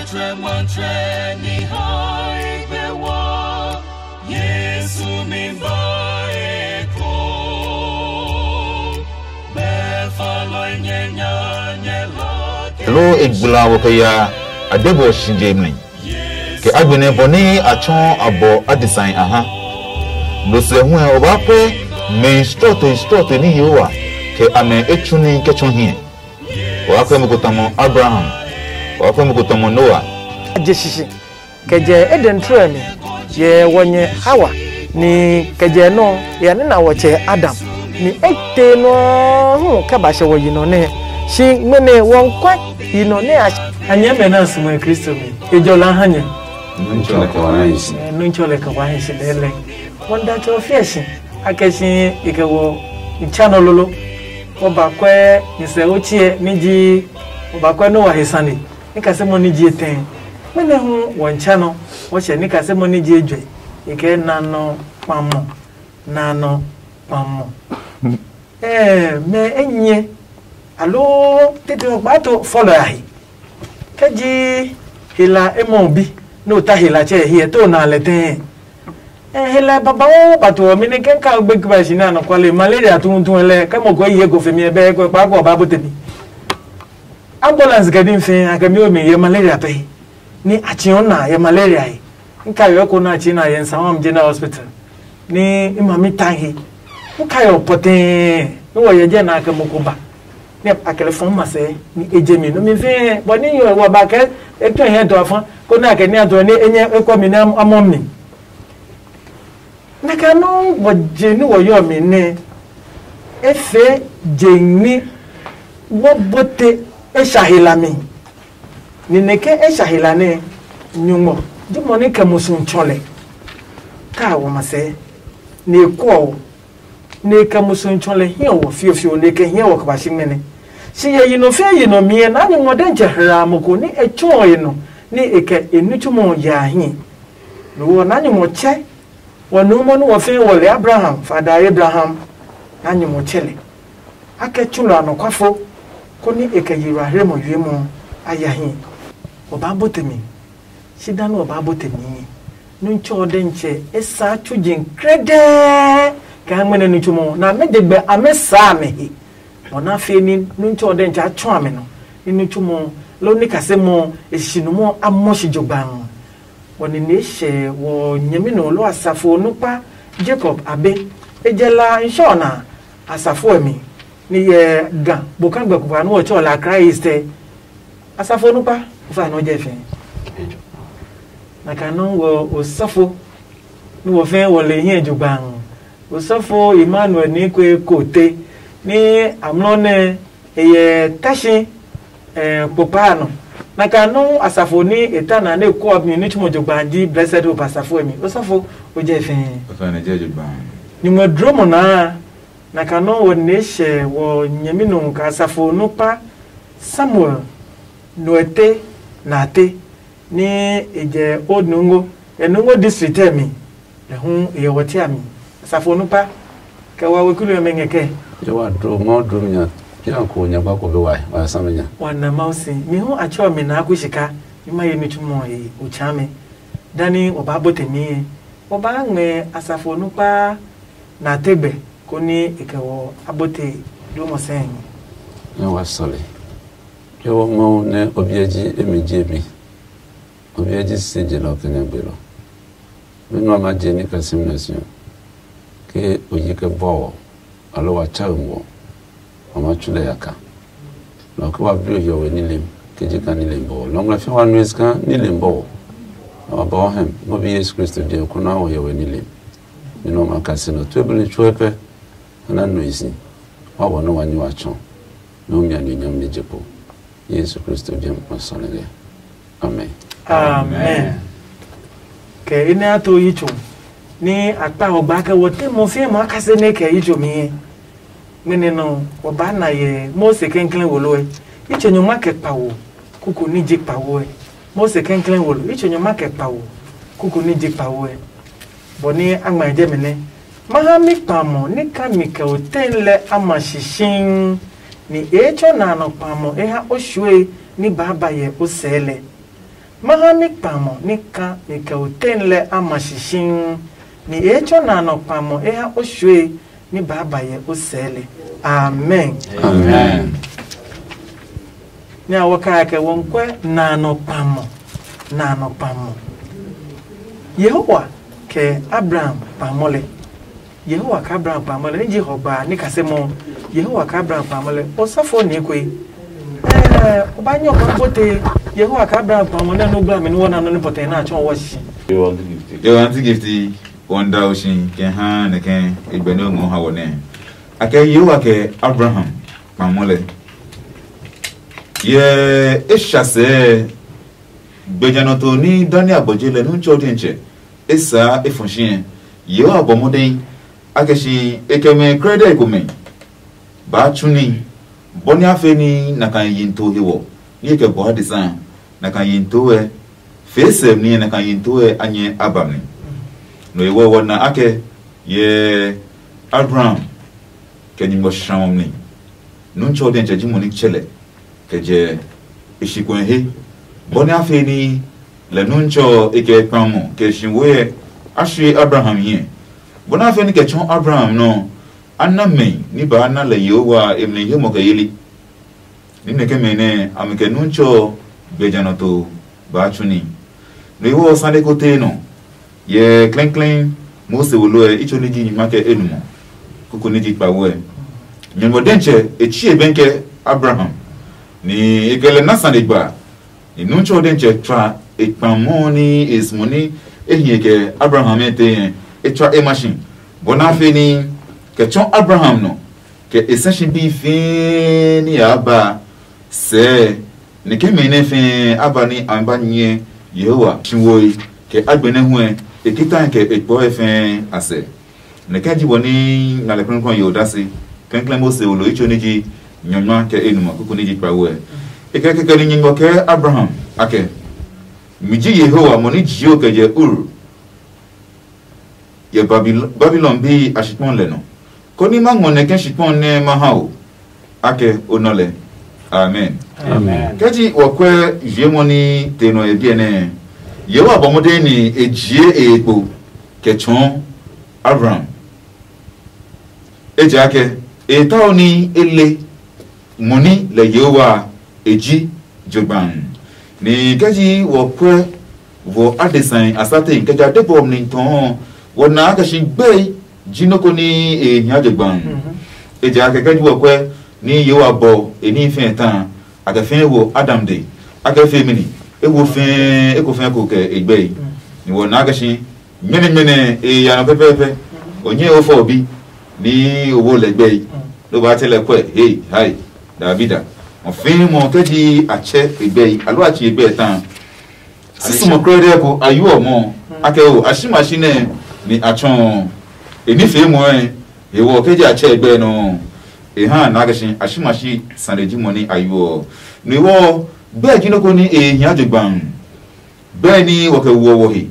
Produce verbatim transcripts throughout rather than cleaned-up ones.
Tsɛmɔtsɛ ni hae gbe wɔ, Yesu mi bae ko. Be falɔi nyɛ nya nyɛ la ke Lo e gbla wɔ kɛ ya a de bɔ shi je mli. Kɛ a gbenɛ bɔ nɛ a tsɔɔ abɔ adesai a ha. Lo sɛ hu ɔ, o baa pɛ mɛhi strɔtoi strɔtoi ní Yehowa kɛ amɛ etsu ní kɛ tsɔ hiɛ. O waa pɛ mo ko tamɔ Abraham, o waa pɛ mo ko tamɔ Noa. A je sisi kɛ jɛ Eden trɔe mi, yɛ wɔ nyɛ Hawa, ni kɛ jɛ nɔ ya nɛ na wɔ tsɛ Adam, ni etɛ nɔ hu kɛ ba sɛ wɔ yi nɔ nɛ. Si ngmɛnɛ wɔ kwɛ yi nɔ nɛ a. A nyɛ mɛ na sumɔ Kristo mi. E jɔ la ha nyɛ. Nuntsɔ lɛ kɛ wa na yi si. Nuntsɔ lɛ kɛ wa yi si lɛlɛ. Wɔ da tsɔ fiɛ si. A kɛ si e kɛ wɔ tsa nɔ lolo. Wɔ ba kwɛ ni sɛ o tsiɛ ni ji wɔ ba kwɛ Noa he sane. Ni kasɛ mo ni ji etɛ. Mɛnɛ hu wɔ tsa nɔ. Wɔ sɛ ni kasɛ mo ni ji ejwe. E kɛ na nɔ kpamɔ. Na nɔ kpamɔ. Ɛɛ, mɛ enyɛ, aloo tete ɔ kpaa to fɔlɔ a he. Kɛ ji hela emɔ bi, nɛ o ta hela tsɛ hiɛ to na lɛ tɛɛ. Ɛɛ, hela babauu ba to ɔ mi nɛ kɛ ka gbe kiba shi nɛ anɔkuale malaria tuutu lɛ kɛ mɔ ko ye ko femi ɛ bɛ ko kpaa ko ba bo te mi. Ambulance kɛ din fɛɛ a kɛ mi o mi yɛ malaria pɛ. Ni a tsi ɔ na yɛ malaria he. N ka yɔ ko na tsi na yɛ nsa wam je na hospital. Ni i ma mi tan he. N ka yɔ pɔtɛɛ. Ni wɔ yɛ jɛ na kɛ mo ko ba. Ni a kɛlɛ fɔn ma sɛ ni e je mi no mi fɛɛ bɔ ni yɔ wa ba kɛ e tɔ yɛ dɔ afan ko na kɛ ni a dɔ ni e nyɛ e kɔ mi na amɔ mi. Nɛ kɛ nɔuu wɔ je ní wɔ yɔɔ mi nɛ e fee je ní wɔ bote e sha hela mi. Ni nɛ ke e sha hela nɛ nyuŋmɔ ji mɔ nɛ kɛ musu tsɔ lɛ. Kaa wɔ ma sɛɛ, ni e kuɔ ɔ, ni e kɛ musu tsɔ lɛ hiɛ wɔ fiofio, ni e kɛ hiɛ wɔ kɛ ba shi ngmɛnɛ. Si yɛ yi nɔ fɛɛ yi nɔ mi ɛ naa nyuŋmɔ dɛ jɛ hraa mo ko ni e tsɔɔ e nɔ ni e kɛ e nitsumɔ ɔ ya a hiɛ. Lo ɔ naa nyuŋmɔ tsɛ wɔ nuu mɔ nɛ wɔ fɛɛ wɔ le Abraham, fada Abraham, naa nyumu tsɛ lɛ. A kɛ tsu lɔ anɔkwafo, konɛ e kɛ yi wa hlemo wiemɔ a ya hi. Wɔ baa bote mi, si da nɛ wɔ baa bote mi. Nuntsɔ ɔ dɛ ntsɛ e saa tsuji krɛdɛɛ kaa ngmɛnɛ nitsumɔ nɛ amɛ je gbɛ amɛ saa mɛ he. Bɔ na fee ní nuntsɔ ɔ dɛ ntsɛ a tsɔ amɛ nɔ ní nitsumɔ loo ní kasemɔ e shishinumɔ a mɔ shi jogbaŋ. Wɔ nine hyɛ wɔ nyɛmi nɔ lo asafo nukpa Jacob abe. E jɛ la nshɔ na asafo ɛ mi ni yɛ ga bokan gbɛ kupa nú ɔ tsɛ ɔ la kra yi sɛ. Asafo nukpa fa nɔ jɛ fɛ. Na ka nɔ wɔ osɔfo ni wɔ fɛ wɔ le hiɛ jugbaŋ. Osɔfo Emmanuel ni kue kote ni amlɔ nɛ e yɛ tashi kpokpa a nɔ. Na ka nɔ asafo ni e ta na ne kɔ mi ni tsumɔ jugbaŋ ji Blessed Hope asafo mi. Osɔfo o jɛ fɛ. Osɔfo ne jɛ jugbaŋ. Nyuŋɔ duro mo naa. Na ka nɔ wɔ ne hyɛ wɔ nyɛmi nɔ ka asafo nukpa Samuel nuɛte nate ni e jɛ o nungo e nungo district ɛ mi. Lɛ hu e yɛ wɔ tia mi asafo nukpa kɛ wa weku nɛ mɛ ngɛ kɛ. Ye wa dro ngɔ dro mi nya. Pia ko nya ba ko be wa wa sa mi nya. Wa na mau si mi hu a chɔ mi na ku shika. Mi ma ye mi tu mo he o cha mi. Dani o ba bote mi ye. O ba ngmɛ asafo nukpa na tegbe koni e kɛ wɔ abote do mo sɛn. Ne wa sɔle. Ke wɔ ngɔ ne obiɛ ji emi ji emi. Obiɛ ji si je lɔ kɛ nyɛ gbe lɔ. Be nɔ ma je ni ka sim na si. Ke o yi ke bɔ wɔ. Alɔ wa tsa ngɔ. Wa ma tsu lɛ yaka. Lɔ ke wa blo hiɔwe nilem ke ji ka nilem bɔwɔ. Lɔ ngmlɛ fia wa nue sika nilem bɔwɔ. Na wa ba wa hɛm mo bi Yesu Kristo je ko na wo hiɔwe nilem. Ni nɔ ma ka se nɔ tue bili tsuɛ pɛ. Ana nue si. Wa wɔ nɔ wa nyi wa tsɔ. Ni o mia nue nyam ni je kpo. Yesu Kristo je ma sɔle lɛ. Amen. Amen. Kɛ i nɛ a to yi tso ni a kpa ɔ gba kɛ wɔ te mo fie mo a kase ne kɛ yi tso mi ye. Mene nɔ wɔ ba na yɛ Mose kɛnklɛn wo lo ɛ. Yi tso nyɔngma kɛ kpa wo kuku ni ji kpa wo ɛ. Mose kɛnklɛn wo lo yi tso nyɔngma kɛ kpa wo kuku ni ji kpa wo ɛ. Bɔ ni a ngma jɛ mi nɛ ma ha mi kpamɔ ni ka mi kɛ o tɛn lɛ a ma shishiŋ ni e tsɔ na nɔ kpamɔ e ha o shue ni baa ba yɛ o sɛɛ lɛ. Ma ha ní kpamɔ ní ka mi kɛ o ten lɛ a ma shishiŋ, ni e tsɔ na nɔ kpamɔ e ha o shue ní baa ba yɛ o sɛɛle. Amen. Amen. Ní a wɔ kaa kɛ wɔnkwɛ na nɔ kpamɔ, na nɔ kpamɔ. Yehowa kɛ Abraham kpamɔ lɛ. Yehowa kɛ Abraham kpamɔ lɛ, ní ji hɔgba ní kase mɔ. Yehowa kɛ Abraham kpamɔ lɛ, osɔfo ni koe. Ɛɛ, o ba nyɔ kpa pote. Yehowa kɛ Abraham kpamɔ nɛ no gbla mi ní wɔna nɔ ní pɔtɛ na tsɔ wɔ shi. Yo, auntie Gifty, wɔn da o shi kɛ ha nɛ kɛ egbɛ ne o ngɔ ha wɔ nɛ. Akɛ Yehowa kɛ Abraham kpamɔ lɛ. Yɛ e sha sɛɛ gbɛjanɔto ní Daniel bɔje lɛ nu tsɔ diɛntsɛ. E saa e fɔ shi ɛ, Yehowa bɔ mɔdɛi, a kɛ shi e kɛ mɛ krɛdɛe komɛ baa tsu ní, bɔ ní a fɛ ní nakai yi to he wɔ, ní e kɛ bɔ adesa a, nakai yi to ɛ fee sɛm ní nakai yi to ɛ a nyɛ a ba mli. Nɔ e wɔ wɔ na a kɛ yɛ Abraham kɛ nyugbɔ shramɔ mli. Nuntsɔ ɔ diɛtsɛ ji mo ní tsɛ lɛ kɛ jɛ e shi kuɛ he, bɔ ní a fee ní lɛ Nuntsɔ ɔ e kɛ kpamɔ kɛ shi woe ɛ a shue Abraham hiɛ, bɔ ní a fee ní kɛ tsɔɔ Abraham nɔ ɔ, a na mɛ ní baa na lɛ Yehowa a e mli he mɔ kɛ yeli. Ní nɛ kɛ mɛ nɛ a mi kɛ Nuntsɔ ɔ gbɛ jã nɔ to baa tsu ní. No hewɔ ɔ sane ko tee nɔ yɛ klɛŋklɛŋ Mose wo lɔɛ itso ní ji nyingma kɛ enumɔ, koko ní ji kpawo ɛ. Nyɔngmɔ dɛntsɛ e tsie bɛn kɛ Abraham, ni e kɛ lɛ na sane gba. Ni Nuntsɔ ɔ dɛntsɛ tsua e kpa mɔ ní e suɔ ní e hiɛ kɛ Abraham ɛ tee ɛ, e tsua e ma shi, bɔ nɛ a fe ní kɛ tsɔ Abraham nɔ kɛ e sɛ shi bi fɛɛ ní yaa ba a. Sɛɛ nɛ ke mɛ nɛ fɛɛ a ba ní a ba nyɛ Yehowa shi woe kɛ a gbɛnɛ huɛ e kitai kɛ e kpɔɛ fɛɛ a sɛ. Nɛ kɛ ji bɔ ní na lɛ klɔuklɔu ye odase klɛklɛ Mose wo lo itso ní ji nyɔngma kɛ enuma kuku ní ji kpawo ɛ. E kɛ kɛkɛ ní nyingmɔ kɛ Abraham a kɛ, mi ji Yehowa mo ní jio kɛ jɛ Ur yɛ Babilon bi a shikpɔn lɛ nɔ, koni ma ngɔ nɛ ke shikpɔn nɛ ma ha o, a kɛ o nɔ lɛ. Amen. Kɛ ji wɔ kuɛ yiemɔ ní te nɔ e biɛ nɛ, Yehowa bɔ mɔdɛɛ ni e jie e kpo kɛ tsɔɔ Abraham. Ejaakɛ e tao ní e le mo ní lɛ Yehowa a, e ji jogbaŋ. Ni kɛ ji wɔ kuɛ wɔ adesai a sa tee kɛ ja de bɔ mli tɔɔ, wɔ naa kɛ shi gbɛe ji nɔ́ ko ní e hia jogbaŋ. Ejaakɛ kɛ ji wɔ kuɛ ní Yehowa bɔ e níhi fɛɛ ta a, a kɛ fɛɛ wo Adam de, a kɛ fe mi ni, e wo fɛɛ eko fɛɛ ko kɛ e gbɛe. Ni wɔ naa kɛ shi Mɛnɛmɛnɛ e ya nɔ pɛpɛɛpɛ. O nyɛ o fɔ bi ní o wo lɛ gbɛe, nɛ o ba tsɛ lɛ kuɛ hei hai. Davida. Ɔ fɛɛ mɔ kɛ ji a tsɛ e gbɛe aloo a tsi e gbɛe ta. Sisi mɔ krɛdɛɛ ko a yi ɔ mɔ a kɛ o a shi ma shi nɛ ni a tsɔ ɔ, e ní fee mɔɛ. Hewɔ kɛ ji a tsɛ e gbɛe nɔ, e ha na kɛ shi a shi ma shi sane ji mɔ ní a yi ɔ. No hewɔ gbɛe ji nɔ ko ní e hia je gbaŋ. Gbɛe ní wɔ kɛ woɔ wɔ he,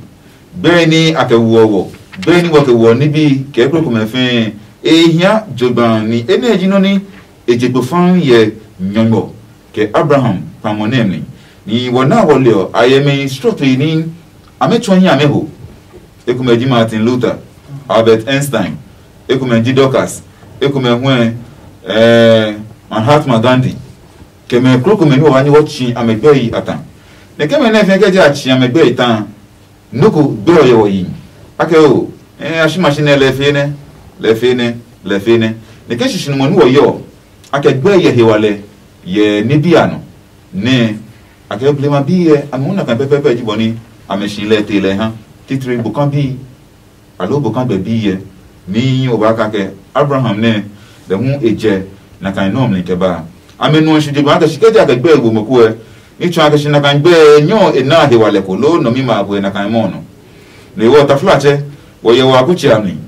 gbɛe ní a kɛ woɔ wɔ, gbɛe ní wɔ kɛ woɔ níbi kɛ eklɔ komɛ fɛɛ, e hia jogbaŋ ni enɛ ji nɔ́ ní e je kpo fãa yɛ nyɔngmɔ kɛ Abraham kpamɔ nɛ mli. Ni wɔ na wɔ le ɔ, a yɛ mɛ srɔtoi ní amɛ tsɔ hi amɛ ho. Ekomɛ ji Martin Luther, Albert Einstein, ekomɛ ji Dorcas, ekomɛ huɛ ɛɛ Mahatma Gandhi, kɛ mɛ krokomɛ ní wɔ ha ní wɔ tsi amɛ gbɛyi a ta. Nɛ ke mɛ nɛ fɛɛ kɛ je a tsi amɛ gbɛyi ta, noko gbɛ ɔ yɛ wɔ yi. Akɛ o, ɛɛ a shi ma shi nɛ lɛ fee nɛ, lɛ fee nɛ, lɛ fee nɛ. Nɛ ke shishinumɔ ní wɔ yɔ, akɛ gbɛ yɛ he wa lɛ yɛ ní bi a nɔ. Nɛ akɛ blema bi yɛ amɛ hu na kan pɛpɛpɛ ji bɔ ní amɛ shi lɛ te lɛ ha. Titri bokan bi aloo bo ka gbɛ biɛ. Níhi o ba ka kɛ Abraham nɛ lɛ hu e jɛ nakai nɔmli kɛ ba a. Amɛ nuɔ shi je ba kɛ shi kɛ ja kɛ gbɛ e gbo mɔ kuɛ. Ní tsɔ a kɛ shi nakai gbɛ nyɔ e na he wa lɛ ko loo nɔ mi ma a buɛ nakai mɔ nɔ. Nɔ e wɔ taflatsɛ wɔ yɛ wɔ a kutsi a mi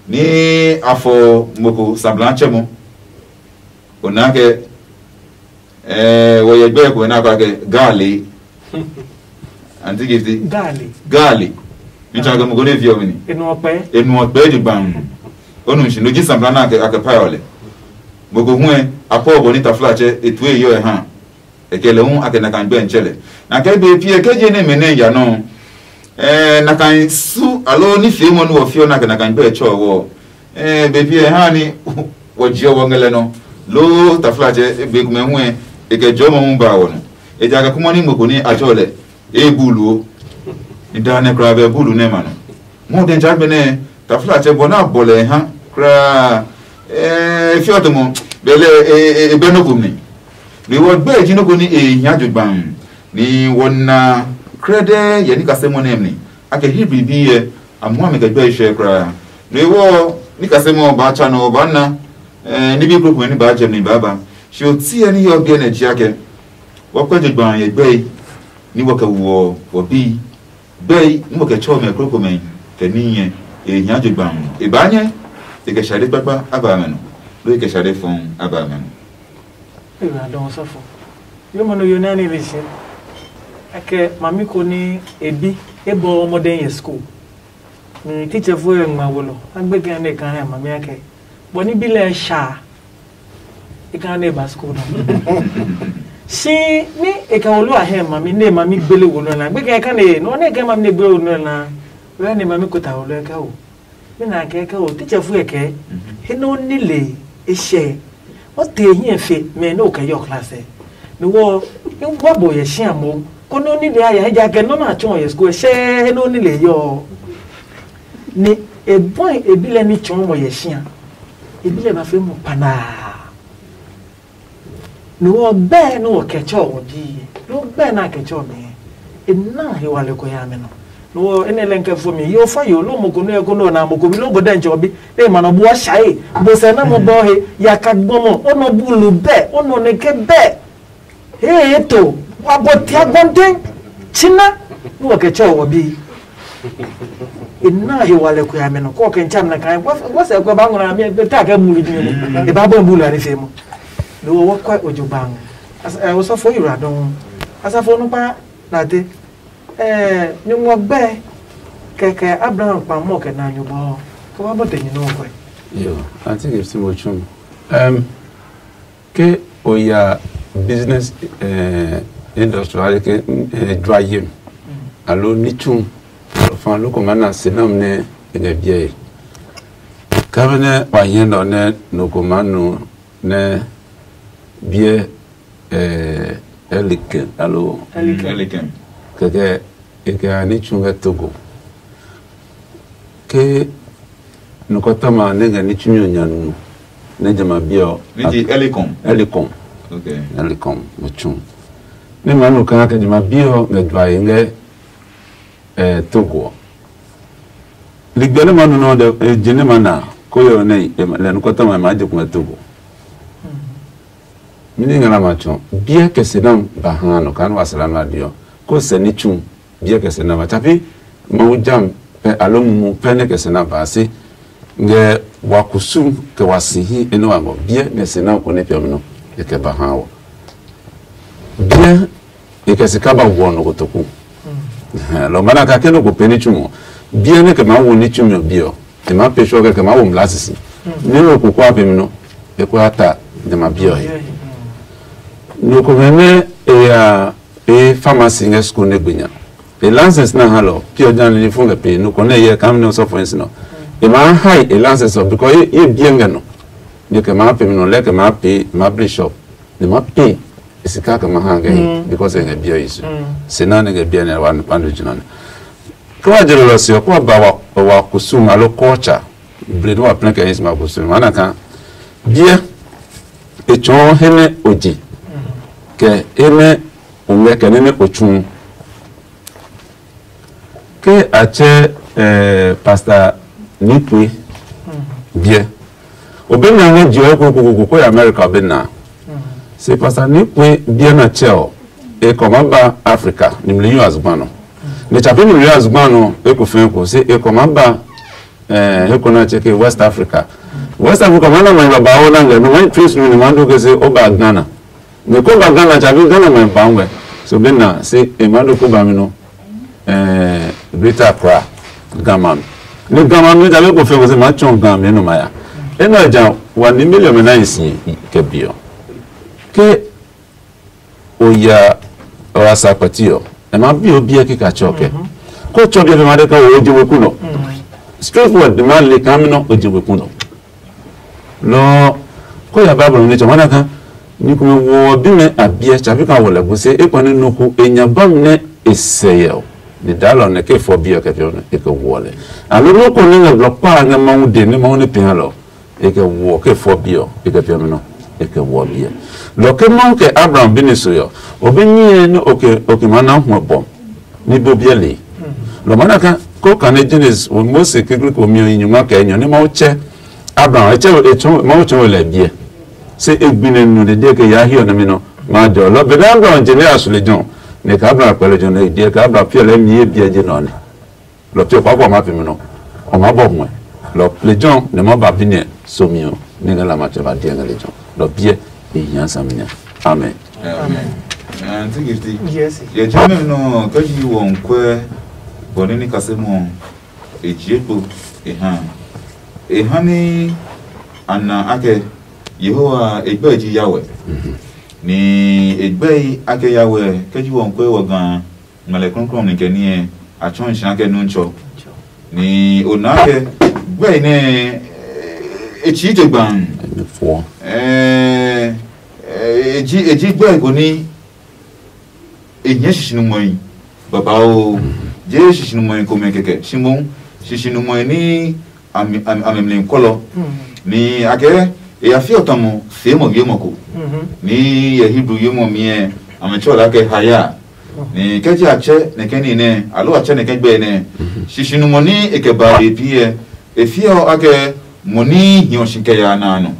ní a fɔ mo ko sabla tsɛ mo. O na kɛ ɛɛ wɔ yɛ gbɛ ko na kɔ kɛ gaale. Anti Gifty. Gaale. Gaale. N tsɔ kɛ mo ko ne fi ɔ mi ni. Enu ɔkpɛ. Enu ɔkpɛ di gban. Onu nshi no ji sambla na akɛ akɛ pa ɔ lɛ. Mo ko hu ɛ apɔ bɔ ni tafla tsɛ etu e yɔ ɛ ha. E kɛ lɛ hu a kɛ nakai gbɛ tsɛ lɛ. Na kɛ be piɛ ke je nɛ mɛ nɛ ya nɔ. Eh, nakai su alo ni fiemɔ ni wɔ fiɔ na kɛ nakai gbɛ tsɔ wɔ. Eh, be piɛ ha ni wɔ jiɔ wɔ ngɛ lɛ nɔ. Lo taflatsɛ be kumɛ hu e kɛ jɔmɔ hu ba wɔ nɔ. E ja kɛ kuma ni mo ko ni a tsɔ lɛ. E bulu o. Ni da nɛ kura bɛ bulu nɛ ma nɔ. Mo dɛ ja gbɛ nɛ taflatsɛ bɔ na bɔ lɛ ha kura. Eh, fiɔ tɔmɔ bɛ lɛ e bɛ nɔ ko mi. Ni wɔ gbɛ ji nɔ ko ni e hia jo gbam. Ni wɔ na krɛdɛ yɛ ni kase mo nɛ mi. A kɛ Hebrew bi yɛ a mo mi kɛ gbɛ shɛ kura. Ni wɔ ni kase mo ba cha no ba na. Eh, ni bi kro ko ni ba jɛ mi ba ba. Shi o ti ɛ ni yɔ bi nɛ ji a kɛ. Wɔ kpɛ jo gbam yɛ gbɛ ni wɔ kɛ wɔ wɔ bi. Gbɛe nɛ mo kɛ tsɛ ɔmɛ krokomɛ kɛ níhi ɛ, e hia je gbaŋ. E baa nyɛ, e kɛ shade kpakpa a ba mɛ nɔ, loo e kɛ shade fɔŋ a ba mɛ nɔ. Ewura dɔ ɔsɔfo. Yo mo no yo nani le se. Ake mami ko ni ebi e bɔ mɔdɛn yɛ school. Ni teacher fo e ngma wolo. Agbe kan ne kan ya mami ake. Bɔ ni bi lɛ sha. E kan ne ba school nɔ. Si ni e ka wolo a he mami ne mami gbele wolo na. Gbe kan kan ne no ne ke mami ne gbele wolo na. We ne mami ko ta wolo ka o. Me na ke ka o teacher fu e ke. He no ni le e she. O te hi e fe me no ka yo class e. No wo in wa bo ye shi amo. Ko no ni le a ya he ja ke no na chon ye school she he no ni le yo. Ni e bɔe e bi lɛ ní tsɔɔ mɔ yɛ shia. E bi lɛ ba fe mɔ panaa. No ɔ bɛɛ no ɔ kɛ tsɔ ɔ di ye. No bɛɛ na kɛ tsɔ mɛ. E na he wa le ko ya mɛ no. No ɔ ene lɛ kɛ fo mi. Yo fa yo lo mo ko no ko no na mo ko bi lo go den tsɔ bi. E ma no bua shae. Bo sɛ na mo bɔ he. Ya ka gbɔmɔ. O no bulu bɛɛ. O no ne ke bɛɛ. Hee to, wa bɔ tia gbɔnten. China, ni wa kɛ tsɛ wɔ bi. E na he wa lɛ ko ya mɛ no. Ko kɛ ncham na kan. Wa wa sɛ ko ba ngona mi be ta kɛ mulu di mi. E ba bɔ bulu ani fe mo. Ni wo wa kwa ojo ba ngo. Asa e wo so fo yura don. Asa fo no pa na te. Eh, nyumu gbɛ kɛkɛ Abraham kpa mɔ kɛ na nyumu bɔ. Ko ba bɔ te nyumu kwɛ. Yo, I think it's too much. Um, ke o ya business eh, industry ale ke eh, dwa yem alo ni tsu fa loko ma na se nam ne e ngɛ biɛ ye. Ka be ne wa yɛn nɔ ne nɔ ko ma nu ne biɛ eh, eliken alo Eliken. Kɛkɛ e kɛ a ni tsu ngɛ Togo. Ke nukɔtɔma ne ngɛ ní tsumi ɔ nya nu nɛ jamɛ a bi ɔ Niti Elikon. Elikon. Okay. Elikon mo tsu. Ne ma nu kaa kɛ jamɛ a bi ɔ ngɛ dua yi ngɛ eh, Togo ɔ. Ligbe ne ma nu nɔ dɛ eh, je ne ma na ko yɛ ɔ nɛ lɛ nukɔtɔma ma je kun ngɛ Togo. Mini ngɛ na ma tsɔ biɛ kɛ se nam ba ha nɔ kaa nɔ wa sala nɔ a diɔ ko sɛ ní tsu. Biɛ kɛ sɛ nɛ ba tsapi Mawu jam pɛ alo mumu pɛ nɛ kɛ sɛ nɛ ba se ngɛ wa kusum kɛ wa si hi enɛ wa ngɔ biɛ ngɛ sɛ nɛ ko ne piɔ mi nɔ e kɛ ba ha wɔ. Biɛ e kɛ sika ba wɔ nɔ ko toku. Lɔ mana ka kɛ nɔ ko pɛ ni tsumɔ biɛ nɛ kɛ ma wo ni tsumɔ biɔ e ma pe sɔ kɛ kɛ ma wo mla sisi. Ne nɔ ko kwa pe mi nɔ e kwa ta ne ma biɔ he. Nɔ ko mɛ nɛ e ya e pharmacy ngɛ school ne gbe nya. E license na ha lɔ piɔ jan ni fu ngɛ pe no kɔ ne yɛ kam ne so for instance no. E ma hai e license of because ye ye bie ngɛ no. Ye ke ma pe mi no le ke ma pe ma bli shop. Ne ma pe e sika ke ma ha ngɛ he because e ngɛ bie isu. Se na ne ngɛ bie ne wa wa no jina ne. Ko wa jelo lɔ si ko wa ba wa wa kusum alo culture. Ble no wa plan ke is ma kusum ana kan. Bie e tsɔɔ he ne oji. Kɛ he ne o ngɛ kɛ nɛ nɛ o tsu. Ke a tsɛ eh, Pastor Nikwe biɛ. Obe na ngɛ jiɔ ko ko ko ko ya America obe na. Se Pastor Nikwe biɛ na tsɛ ɔ. E kɔ ma ba Africa, nimli yu azugba nɔ. Ne tsapi nimli yu azugba nɔ, e ko fɛn ko se e kɔ ma ba eh, he ko na tsɛ ke West Africa. West Africa ma na ma ba ba o na ngɛ, no ma trace no ni ma do ke se o ba Ghana. Ne ko ba Ghana tsa bi Ghana ma ba ngɛ. So be na se e ma do ko ba mi no. Eh, Greater Accra, Gama. Ne Gama mi tsa be ko fe ko se ma chon Gama no ma ya. E na ja wa ni million me na isi ke bio. Ke o ya o ya sa kpati ɔ, e ma bi o biɛ kika tsɔ kɛ. Ko tsɔ biɛ pe ma de ka wo o je weku nɔ. Straightforward, ma le ka mi nɔ o je weku nɔ. Nɔ ko ya Bible ni tsɔ ma na ka ni ku me wo bi me a biɛ tsa bi ka wo le bu se e kɔni no ku e nya bam ne e sɛ yɛ o. Ni da lɔ ne ke fɔ biɛ kɛ piɔ ne e ke wo le. Alo no ko ne nge blɔ kpa nge ma wu de ne ma wu ne pia lɔ. E kɛ woɔ ke fɔ biɛ ɔ, e kɛ piɛ mi nɔ, e kɛ woɔ biɛ. Lɔ ke Mawu kɛ Abraham bi ni so ɔ, o be nyɛɛ nɛ o kɛ o kɛ ma na huɛ bɔ ni bo biɛ le. Lɔ ma na ka ko kane Genesis wo Mose kekle ko mi ɔ yi nyuma kɛ nyɔ ni Mawu tsɛ Abraham, e tsɛ e tsɔ Mawu tsɔ lɛ biɛ. Se e gbi ne nu de de ke ya hiɔ nɛ mi nɔ ma jɔ lɔ be na Abraham je ne a su le jɔ ne ka Abraham kpɛlɛ jɔ ne e biɛ ka Abraham piɛ lɛ mi ye biɛ je nɔ ne. Lɔ piɛ kpakpa ma pimi nɔ, o ma bɔ hwɛ. Lɔ lejɔ ne ma ba bi nɛ somi ɔ ne ngɛ la ma tsɛ ba diɛ ngɛ lejɔ. Lɔ biɛ e hia sami nya. Amen. Amen. Auntie Gifty. Yes. Yɛ jɛ mɛ nɔ kɛ yi wɔ nkwɛ bɔ ne ni kase mɔ e jie kpo e ha. E ha ni ana akɛ Yehowa e gbɛ ji yawɛ. Ni e gbɛ yi akɛ yawɛ kɛ ji wɔ nkwɛ wɔ gan ngmɛlɛ krɔnkrɔn ni kɛ niɛ a tsɔ nhyɛ kɛ nu tsɔ. Ni o na kɛ gbɛ nɛ e tsii je gban. Ɛɛ, e ji e ji gbɛ ko ni e nyɛ shishinumɔi babauu. Je shishinumɔi komɛ kɛkɛ shi mohu shishinumɔi ni a mi- a mi- a mi mli kɔlɔ. Ni a kɛ e ya fiɔ tɔmɔ fee mɔ wiemɔ ko ni yɛ Hebrew wiemɔ miɛ a mi tsɔ la kɛ haya. Ni kɛ ji a tsɛ nɛkɛ ni nɛ alo a tsɛ nɛkɛ gbɛ nɛ shishinumɔ ni e kɛ ba e piɛ e fiɔ akɛ mɔ ni hiɔ shi kɛ ya na a nɔ.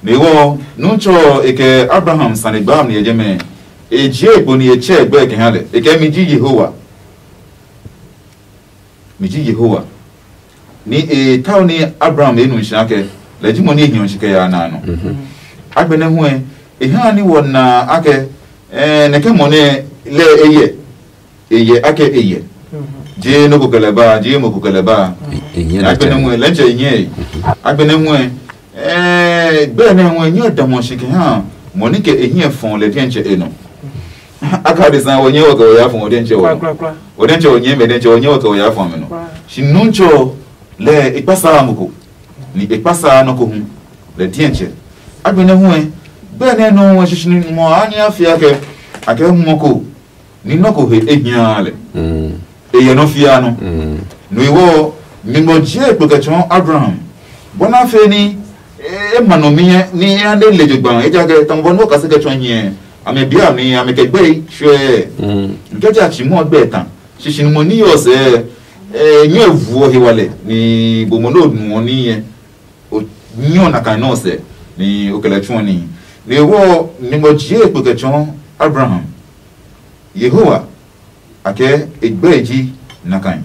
Ni wɔ nu tsɔ e kɛ Abraham sane gbaa mi yɛ jɛmɛ. E jie egbo ni e tsɛ gbɛ kɛ ha lɛ e kɛ mi ji Yehowa. Mi ji Yehowa. Ni e tao ni Abraham e nu nhyɛ akɛ lɛ ji mo ni e hiɔ shi kɛ ya na a nɔ. Agbɛnɛ huɛ e ha ni wɔ na akɛ nɛkɛ mɔ nɛ lɛ e yɛ e yɛ akɛ e yɛ. Je nɔ ko kɛ lɛ ba je mo ko kɛ lɛ ba. Agbɛnɛ huɛ lɛ ntsɛ e nyɛ e. Agbɛnɛ huɛ gbɛ nɛ huɛ nyɛ damɔ shi kɛ ha mɔ ni kɛ e hiɛ fɔ lɛ diɛntsɛ e nɔ. Aka de san wɔ nyɛ wɔ kɛ wɔ ya fɔ wɔ diɛntsɛ wɔ nɔ. Wɔ diɛntsɛ wɔ nyɛ mɛ diɛntsɛ wɔ nyɛ wɔ kɛ wɔ ya fɔ mi nɔ. Shi nu tsɔ lɛ e kpa sa mo ko ni e kpa sa nɔ ko hu lɛ diɛntsɛ. Agbɛnɛ huɛ gbɛ nɛ nɔ huɛ shishinumɔ a nyɛ a fia kɛ a kɛ mɔ ko ni nɔ ko he e hia lɛ. E yɛ nɔ fia nɔ. No iwɔ nyugbɔ jie kpo kɛ tsɔɔ Abraham bɔ na fe ni e ma nɔ miɛ ni e ande le jogba ejakaa tɔmɔ bɔ nɔ kase kɛ tsɔɔ nyɛ amɛ bia mi amɛ kɛ gbɛi shwɛɛ. Nkɛ ja tsi mɔ gbɛ ta shishinumɔ ni yɔ sɛ nyɛ vuɔ he walɛ ni bo mo no nuɔ ni yɛ o nyɔ na kan nɔ sɛ ni o kɛlɛ tsuɔ ni. Ni wɔ nyugbɔ jie kpo kɛ tsɔɔ Abraham. Yehowa a kɛ e gbɛe ji nakai.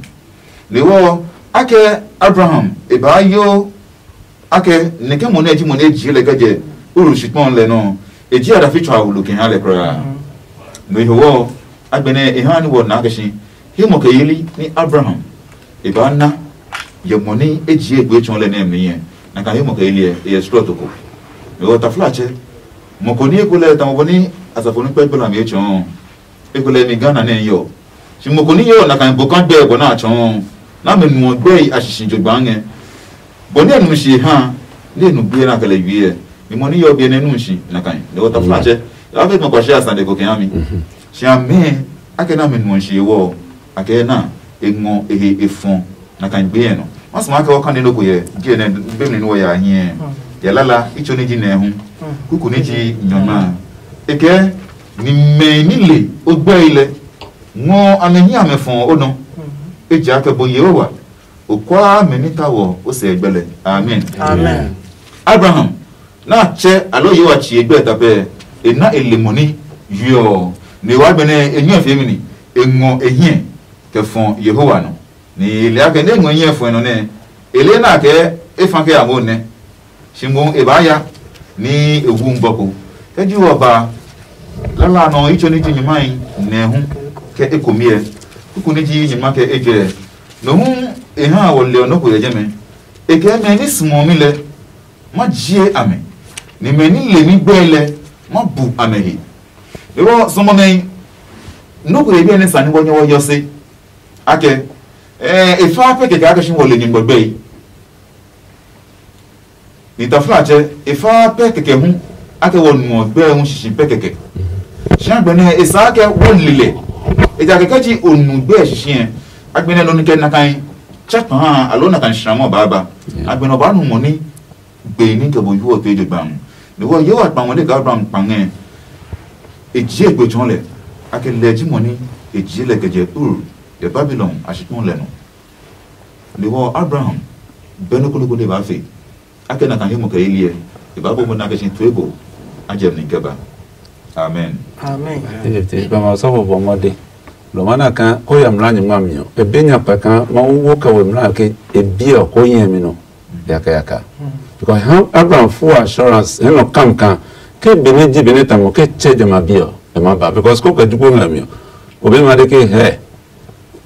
Lewɔ a kɛ Abraham e baa yo a kɛ nɛkɛ mo nɛ ji mo nɛ jie lɛ kɛ jɛ Uru shikpɔn lɛ nɔ e ji a dafi tsɔ awulu kɛ ha lɛ koraa. No ihowɔ agbɛnɛ e ha ni wɔ na kɛ shi he mɔ kɛ yeli ni Abraham e baa na yɛ mɔ ni e jie e gbee tsɔɔ lɛ nɛ mi yɛ na ka he mɔ kɛ yeli ɛ e yɛ slɔt ko. Lewɔ taflatsɛ mɔ ko ni eko lɛ tamɔ bɔ ni asafo ni kpɛ gbola mi etsɔɔ. Ekolɛ mi Ghana nɛ yɔ. Si mo ko ni yɔ na kan bo kan gbɛ bɔ na tsɔɔ. Na me nuɔ gbɛ a shishi jo gba ngɛ. Bɔ ne nu shi ha ne nu gbɛ na kale wiɛ. Mi mo ni yɔ bi ne nu shi na kan. Ne wata flache. Ya fe mo kwa shi asan de ko ke ami. Si a me ake na me nuɔ shi wɔ. Ake na e ngɔ e he e fɔn. Na kan gbe yɛ nɔ. Mas ma ka wa kan de loko yɛ. Ge ne be me ni wɔ ya hiɛ. Ya lala icho ni ji ne hu. Kuku ni ji nyɔma. Ekɛ ni mɛ ni le o gbɛ ilɛ. Ngɔ amɛ hi amɛ fɔ o nɔ. Ejaakɛ bo Yehowa o kwa mɛ ni ta wɔ o sɛ gbɛ lɛ. Amen. Amen. Abraham na tsɛ alo Yehowa tsi egbɛ ta pɛ e na e le mɔ ni yɔ ne wa gbɛnɛ e nyɔ e fie mi ni e ngɔ e hiɛ kɛ fɔ Yehowa nɔ. Ni e le akɛ ne ngɔ nyɛ fɔe nɔ nɛ e le na kɛ e fa kɛ amo nɛ. Si mohu e baa ya ni e wu ngmɔ ko. Kɛ ji wɔ ba lala nɔ itso ni ji nyumae nɛ hu kɛ e komiɛ. Kuku ni ji nyuma kɛ e jɛ. No hu e ha wɔ le ɔ nɔ ko yɛ jɛmɛ. E kɛ mɛ ni sumɔ mi lɛ ma jie amɛ. Ni mɛ ni le mi gbɛ lɛ ma bu amɛ he. Because some of them, no ko ye bi ne sani wɔ nyɔ wɔ yɔ se. Ake, eh, e fa pe keke ake shi wɔ le nyingbo gbe. Ni ta fla che, e fa pe keke hu, ake wɔ nu gbe hu shishi pe keke. Shi agbe ne e sa ke wɔ lile. E ja keke ji o nu gbe shishi. Agbe ne no ni ke na kan. Check pa ha, alo na kan shira mo baba. Agbe no ba nu mo ni gbe ní kɛ bo yu ɔ pee je gba mu. Ni wɔ Yehowa kpa ngɔ ne ka Abraham kpa ngɛ. E jie gbe tsɔɔ lɛ. A kɛ lɛ ji mɔ ní e jie lɛ kɛ jɛ Ur yɛ Babilon a shi kpɔn lɛ nɔ. Ni wɔ Abraham bɛ nɔ kolokolo ba fe. A kɛ na kan he mo kɛ ye liɛ. E ba bo mo na kɛ shi tue bo. A jɛ mi kɛ ba. Amen. Amen. Te te ba ma sɔfo bɔ mɔde. Lo mana kan ko ya mla nyuma mi o. E be nya pa kan ma wo ka we mla ke e bi o ko yɛ mi no. Yaka yaka. Because ha Abraham full assurance, he nɔ kam kaa, ke be nɛ ji be nɛ tamo ke tsɛ jamɛ a bi ɔ, e ma ba. Because ko kɛ jokuɛ ngɛ mi ɔ, o be ma de ke hɛ.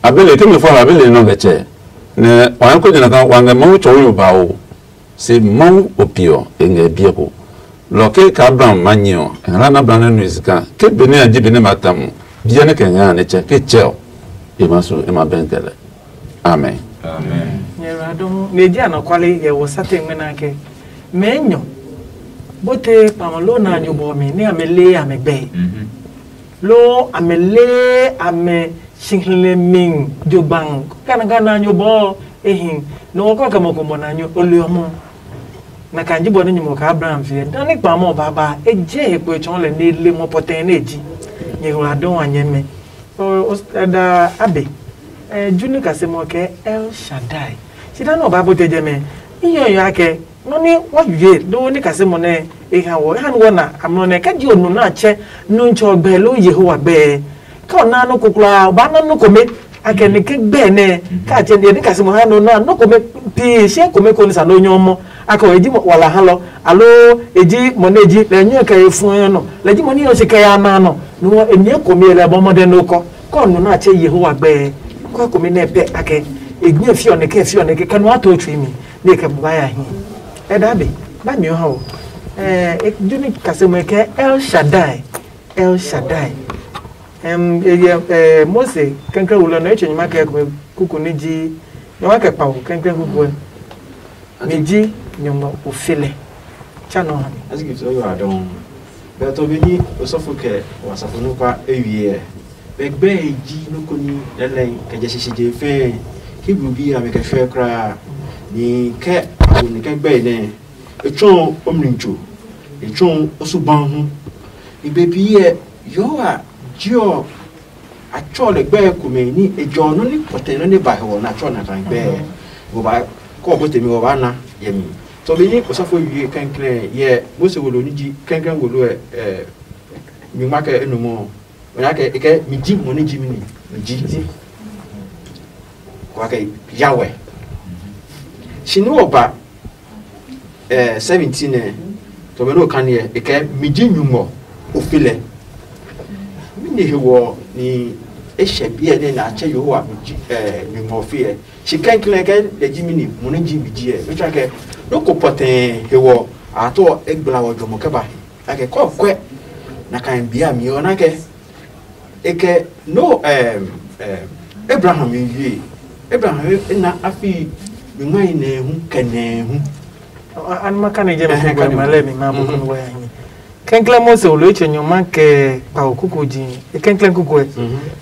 A be le ke mi fɔ a be le nɔ kɛ tsɛ. Nɛ wa ko jɛnɛ kaa wa ngɛ Mawu tsɔwi ɔ ba o. Se Mawu o pi ɔ, e ngɛ biɛ ko. Lɔ ke ka Abraham ma nyi ɔ, e hla na Abraham nɛ nu e sika. Ke be nɛ a ji be nɛ ma tamo, biɛ nɛ kɛ ngɛ a nɛ tsɛ, ke tsɛ ɔ, e ma su, e ma bɛn kɛ lɛ. Amen. Amen. Nyɛ ra do hu ne ji anɔkwale yɛ wɔ sate ngmɛ na ke mɛ nyɔ bote kpamɔ lo na nyo bɔ mi ne ame le ame gbɛ lo ame le ame sihile mi jogban kana kana nyo bɔ ehin no ko ke mo ko mo na nyo o le mo na kan ji bɔ ne nyumo ka Abraham fie dan ni kpamɔ baba e je he ko e chɔn le ne le mo poten ne ji nyɛ ra do wa nyɛ mɛ. O, o, da abe. Eh, ju ni kasem ɔ kɛ El Shaddai. Si da nɔ ba bote jɛ mɛ. Iyo yo akɛ. No ni wa yue do ni kasem ɔ nɛ e ha wɔ. E ha ni wɔ na amlɔ nɛ ka ji o nu na chɛ nu ntsɔ gbɛ lo Yehowa gbɛ. Ka o na no kokla ba na no kome. Akɛ ni ke gbɛ nɛ ka chɛ ni kasem ɔ ha no na no kome pi she kome ko ni sa no nyɔ mɔ. Aka e ji walahalɔ, aloo e ji mɔ nɛ ji lɛ nyɔe kɛ he fuɛ nɔ, lɛ ji mɔ nɛ yɔ si kɛ ya na nɔ. Nu ɔ, e nyɛ komi lɛ bɔ mɔdɛ nɔ kɔ kɔ nu na tse Yehowa gbɛɛ. Kɔ komi nɛ pɛ akɛ e nyɛ fiɔ ne kɛ fiɔ ne kɛ kɛ nu ato tsui mi ne kɛ ba ya hi. E da be ba mi ha o. Eh, e ju ni kase mo kɛ El Shaddai, El Shaddai. Em, e yɛ, eh, Mose kɛnkɛn wulɔ nɔ etsɛ nyuma kɛ kuku ni ji nyuma kɛ kpa wo kɛnkɛn kuku. Mi ji nyɔngma ofele. Tsa nɔ ha mi. Asi ki tɔ yɔ adɔn. Bɛ tɔ bi ni osɔfo kɛ wa safo no kwa ewie. Bɛ gbɛ ji no ko ni lɛlɛ kɛ jɛ shishi je fɛ. Hebrew bi a mi kɛ shwɛ kra. Ni kɛ awo ni kɛ gbɛ ne. E tsɔ o mlincho. E tsɔ o suban hu. Ni be bi yɛ yo a jiɔ A tsɔ lɛ gbɛɛ komɛ ní e jɔ nɔ ní pɔtɛ nɔ ní ba hɛ wɔ na tsɔ na kan gbɛɛ. Wɔ ba kɔ bɔ temi wɔ ba na yɛ mi. Tɔ be ní osɔfo wie kɛnklɛn yɛ Mose wolo ní ji kɛnklɛn wolo ɛ ɛ nyuma kɛ enumɔ. Wɔ ya kɛ e kɛ mi ji mɔ ní ji mi ni mi ji. Kɔ kɛ yawɛ. Shi ní wɔ ba eh, seventeen nɛ tɔmɛ nɛ okane ɛ e kɛ mi ji nyuŋɔ ofe lɛ. Mɛni he wɔ ni e hyɛ biɛ nɛ na a tsɛ Yehowa mi ji eh, nyuŋɔ ofe ɛ? Shi kɛnklɛn kɛ lɛ ji mi ni mo ne ji mi ji ɛ. Mɛ tsɔ kɛ nɔ ko pɔtɛɛ he wɔ a tɔ e gbla wɔ jɔmɔ kɛ ba he. Akɛ kɔ kwɛ na kan bia mi ɔ na kɛ e kɛ no em em Abraham yue. Abraham e na afi nyuma yi nɛ hu kɛ nɛ hu. An ma kane jɛ mɛ kɛ gwa ma lɛ mi ma bo kun wa ya nyi. Kɛnklɛ Mose o lo iche nyuma kɛ pa o kuku ji. E kɛnklɛ kuku ɛ.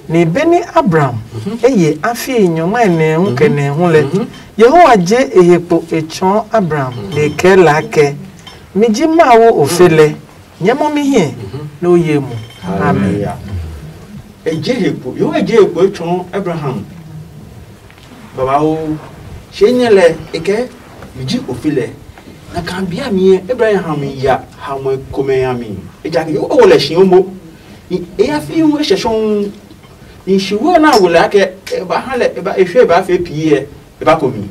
Ni beni Abraham e ye afi nyuma yi nɛ hu kɛ nɛ hu lɛ. Yehowa je e he kpo e chɔɔ Abraham le kɛ la kɛ. Mi ji Mawu ofe lɛ. Nyɛmɔ mi hiɛ nɛ o ye mu. Amen. Hallelujah. E je he kpo, yo e je he kpo e tsɔɔ Abraham. Babawo, she nyɛ lɛ e kɛ mi ji ofi lɛ. Na kan bia mi ɛ Abraham ya ha mɔ komɛ ya mi. E ja ke yo o lɛ shi o mo. Ni e ya fi hu e shɛ shɔn. Ni shi wo na wo lɛ akɛ e ba ha lɛ e ba e hwe e ba fe pi ɛ e ba ko mi.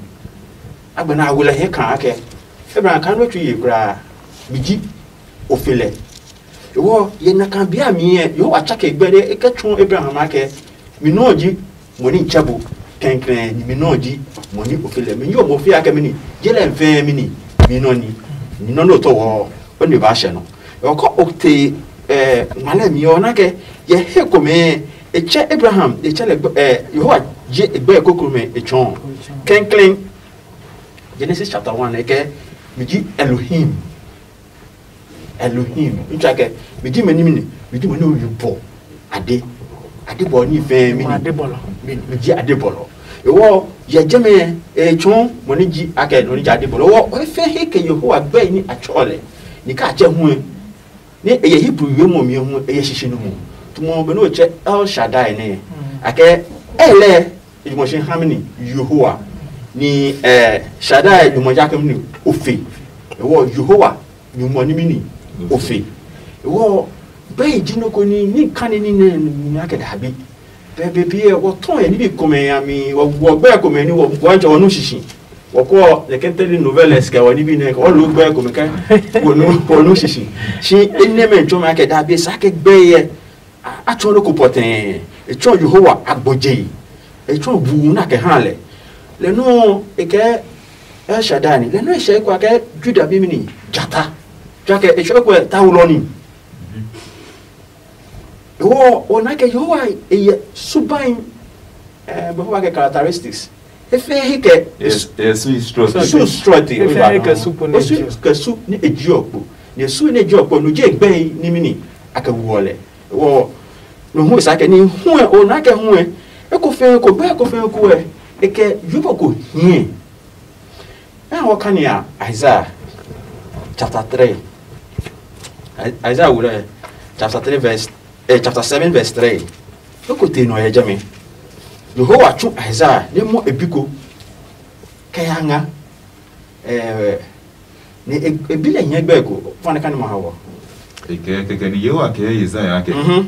Agbe na wo lɛ he kan akɛ Abraham kan we tsu ye kura. Mi ji ofe lɛ. Ewɔ yɛ na kan bia mi ɛ Yehowa tsake gbɛ de e kɛ tsu Abraham akɛ mi nɔ ji mɔ ni tsɛ bo kɛnkrɛn ni mi nɔ ji mɔ ni ofe lɛ mi yo mo fi akɛ mi ni je lɛ fɛɛ mi ni mi nɔ ni ni nɔ no tɔ wɔ o ni ba hyɛ no. Ewɔ kɔ o te Ɛ, ngmalɛ mi ɔ na kɛ yɛ he komɛ, e tsɛ Abraham, e tsɛ lɛ gbɛ, ɛ, Yehowa je e gbɛ kokomɛ e tsɔɔ. Kɛnklɛn, Genesis chapter one, e kɛ, mi ji Elohim. Elohim, n tsɛ kɛ, mi ji mɛ nimi ni, mi ji mɛ ni o yu bɔ ade. Ade bɔ ni fɛ mi ni. Mi, mi ji ade bɔlɔ. Ewɔ, yɛ jɛmɛ, e tsɔɔ mɔ ni ji akɛ nɔ ni ji ade bɔlɔ. Ewɔ, e fɛ he kɛ Yehowa gbɛ ni a tsɔ lɛ. Ni ka tsɛ hu. Ni e yɛ Hebrew wiemɔ mi hu e yɛ shishinumɔ. Tumɔ be no tsɛ El Shaddai nɛ. Akɛ El lɛ, e jumɔ shi ha mi ni Yehowa. Ni, eh, Shaddai jumɔ ja kɛ mi ni ofe. Ewɔ Yehowa jumɔ ni mi ni ofe. Ewɔ gbɛi ji nɔ ko ni ni kani ni nɛ ni akɛ dabi. Bɛbɛ biɛ wɔ tɔn yɛ nibi komɛ ya mi wɔ gbɛ komɛ ni wɔ wɔ jɔ wɔ nu shishi. Wɔkɔ nɛkɛntɛli noveles kɛ wɔ nibi nɛ kɛ wɔ lo gbɛ komɛ kɛ wɔ nu wɔ nu shishi. Shi enɛ mɛ tsɔ mɛ kɛ da be sa kɛ gbɛ yɛ. A tsɔ nɔ ko pɔtɛɛ. E tsɔ Yehowa agbɔje. E tsɔ bu na kɛ ha lɛ. Lɛ nɔ e kɛ El Shaddai ni. Lɛ nɔ e shɛ ko kɛ Juda bi mi ni jata. Jua kɛ e shɛ ko ta wulɔ ni. Wo o na kɛ Yehowa e yɛ subai. Eh, bɛ kɛ characteristics. Efe he kɛ Yesu instruct. Yesu instruct. Efe he kɛ su po ne Yesu kɛ su ne eji okpo. Ne su ne eji okpo no je gbɛ ni mi ni aka wuɔ lɛ. Wo no hu sa kɛ ni hu o na kɛ hu e ko fe ko gbɛ ko fe ko e e kɛ yubo ko hie. Ɛ hɔ kani a Isaiah chapter three. Isaiah wulɛ chapter three verse, eh, chapter seven verse three. Loko te nɔ yɛ jɛmɛ. Yehowa tsu Isaiah ne mɔ ebi ko kɛ ya nga. Eh, ne ebi lɛ nyɛ gbɛ ko fa ne kani ma ha wɔ. Kɛkɛ kɛkɛ ni Yehowa kɛ Isaiah kɛ. Mhm.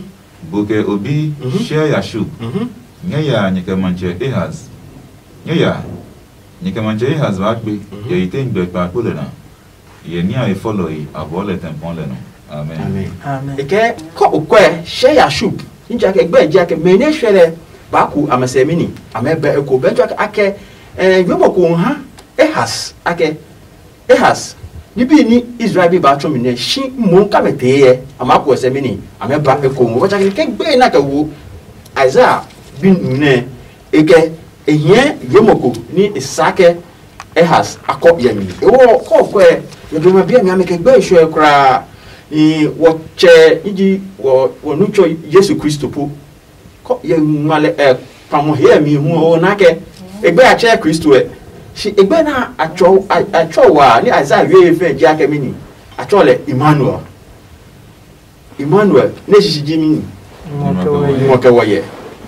Bo kɛ obi shɛ ya shu. Mhm. Nyɛ ya nyɛ kɛ matsɛ Ahaz. Nyɛ ya nyɛ kɛ matsɛ Ahaz ba gbe. Mhm. Yɛ yi te nggbɛ kpa kpo lɛ na. Yɛ nia e fɔlɔ yi abɔɔ lɛ tɛ pɔn lɛ nɔ. Amen. Amen. Amen. E kɛ kɔ o kɔɛ shɛ ya shu. Nja kɛ gbɛ ja kɛ mɛ ne shwɛ lɛ ba ku amɛ sɛ mi ni. Amɛ bɛ e ko bɛ jɔ akɛ eh yɔmɔ ko ha Ahaz akɛ Ahaz, nibi ni Israel bi ba tsɔ mi nɛ shi mo ka mɛ tee yɛ, a maa kuɔ sɛ mi ni, a mɛ ba eko mo. Wɔtsa ke gbe na kɛ wo Isaiah bi nu nɛ e kɛ e hiɛ yemɔ ko ni e sa kɛ Ahaz a kɔ yɛ mi. E wo kɔ kɔɛ yɛ do ma bia mi a mi kɛ gbe e shɔ ɛ kura. Ni wɔ tsɛ iji wɔ wɔ nu tsɔ Yesu Kristo po. Kɔ yɛ ngma lɛ ɛ kpamɔ he ɛ mi hu ɔ na kɛ egbe a tsɛ Kristo ɛ. Shi egbe na a tsɔ a tsɔ wa ni Isaiah wie fɛ ji akɛ mi ni a tsɔ lɛ Emmanuel. Emmanuel ne shishi ji mi ni mɔ kɛ wɔ yɛ.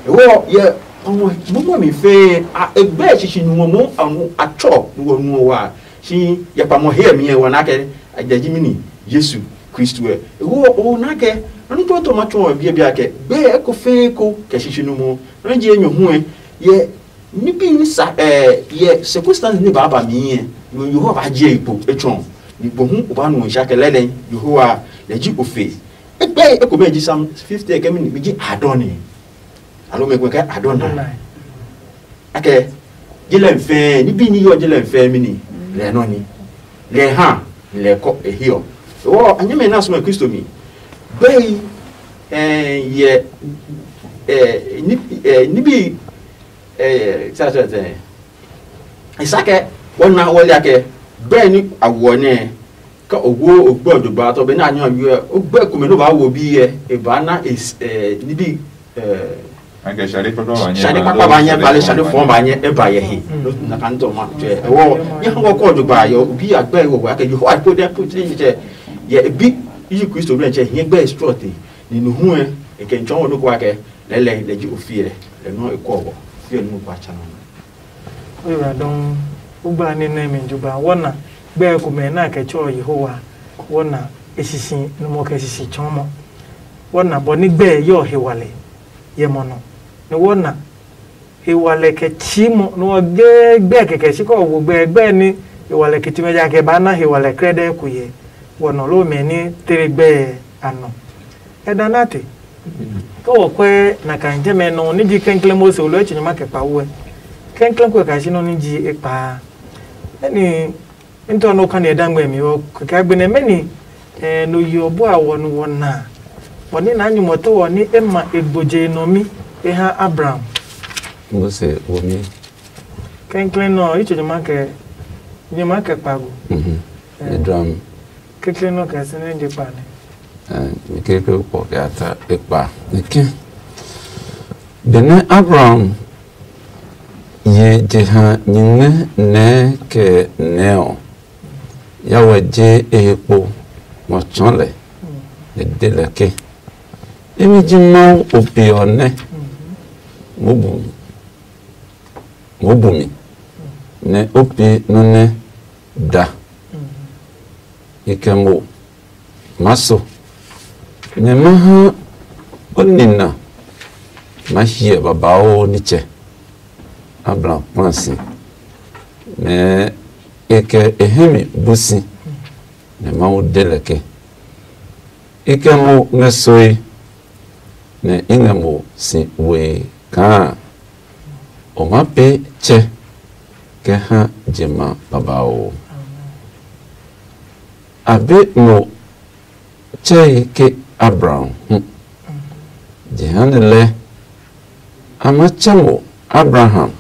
Ewɔ yɛ kpamɔ bumɔ mi fɛ a egbe shishi nu mɔ a tsɔ nu wɔ nu wa. Shi yɛ kpamɔ he ɛ mi ɛ wɔ na kɛ a jɛ ji mi ni Yesu Kristo ɛ. Ewo o na kɛ nɔ́ ní tɔtɔ ma tsɔ ɔ biɛ biɛ kɛ gbɛ eko fɛɛ ko kɛ shishinumɔ nɔ́ ji enyɔ hu ɛ. Yɛ ní bi ní sa ɛ yɛ circumstance ní baa ba mi ɛ yo Yehowa ba je ikpo etsɔ ni gbo hu o ba nu ɔsha kɛ lɛlɛ Yehowa lɛ ji ofe. Egbɛ eko bɛ ji Psalm fifty kɛ mi ni mi ji adɔni. Alo mɛ gbɛ kɛ adɔni. Akɛ ji lɛ fɛɛ ní bi ní yɔ ji lɛ fɛɛ mi ni lɛ nɔ ni lɛ ha lɛ kɔ e hiɔ. Wɔ anyɛmɛ na sumɛ Kristo mi gbɛi ɛ yɛ ɛ ní ɛ ní bi ɛ sasɛ tɛ. Esakɛ wɔna wɔlia kɛ gbɛi ní awɔ nɛ kɛ owo ogbɛ ɔjogba tɔ be ní anyɔ awiɛ ogbɛ komɛ ní o ba wo bi yɛ e ba na e ní bi Akɛ shade kpakpa ba nyɛ shade kpakpa ba nyɛ bale shade fɔn ba nyɛ e ba yɛ he. Na kan tɔ ma tɛ wɔ nyɛ hɔ kɔ do ba yɔ bi agbɛ wɔ wa kɛ yo wa ko de put ni tɛ yɛ bi yi Kristo blɛ tɛ hiɛ gbɛ strɔte ni nu hu ɛ e kɛ tsɔ wɔ do ko akɛ lɛlɛ lɛ ji ofi ɛ lɛ nɔ e kɔ wɔ fi ɛ nu ko a tsa nɔ. Oyiwladɔŋ, ugbla ní nɛ mi jugba wɔna gbɛɛ komɛ nɛ a kɛ tsɛɔ Yehowa wɔna e sisi numɔ kɛ sisi tsɔɔmɔ. Wɔna bɔ ní gbɛɛ yɔɔ hewalɛ yɛ mɔ nɔ, nɛ wɔna hewalɛ kɛ tsii mɔ nɛ ɔ gee gbɛɛ kɛkɛ si kɔ wo gbɛɛ gbɛɛ ní hewalɛ kɛ tsime ja kɛ ba na hewalɛ krɛdɛɛ ko yɛ wɔ nɔ loo mɛ ní tere gbɛɛ a nɔ. Ɛ da nɛ a te. Ke wɔ kɔɛ na kan jɛmɛ nɔ ní ji klɛnklɛn Mose olɔ etsɛ nyɔma kɛ kpa wuɛ. Klɛnklɛn kɔɛ ka ji nɔ ní ji e kpaa. Mɛni n tɔ nɔ kan yɛ dangmɛ mi ɔ kɛkɛ gbe nɛ mɛni eh, no yi ɔ bua wɔ no wɔ na. Bɔ ní naa nyumu ɔ to ɔ ní e ma e gboje nɔ mi e ha Abraham. Mose wo mi. Kɛnkɛn nɔ, i tso nyama kɛ nyama kɛ kpago. Mhm. Eh. Edram. Kɛnkɛn nɔ kɛ sɛ ne je kpa ne. Eh, mi keke kpɔ kɛ ata ekpa. Nike. Benɛ Abraham ye jeha nyingmɛ nɛɛ kɛ nɛɛ ɔ, ya wɛ je e he kpo ngɔ tsɔɔ lɛ, nɛ de lɛ ke, imi ji Mawu o pe ɔ nɛ, moo bu moo bu mi, nɛ o pee nɔ́ nɛ da. I kɛ mo maa so, nɛ ma ha o nina maa hyɛ babauu nitsɛ. Abraham kpla si, nɛ e kɛ e hɛ mi bu si, nɛ Mawu de lɛ ke, i kɛ mo ngɛ soe, nɛ i ngɛ mo si we kaa o maa pee tsɛ kɛ ha je ma babauu. A be mo tsɛe ke Abraham hu. Jehanɛ lɛɛ, a maa tsɛ mo Abraham,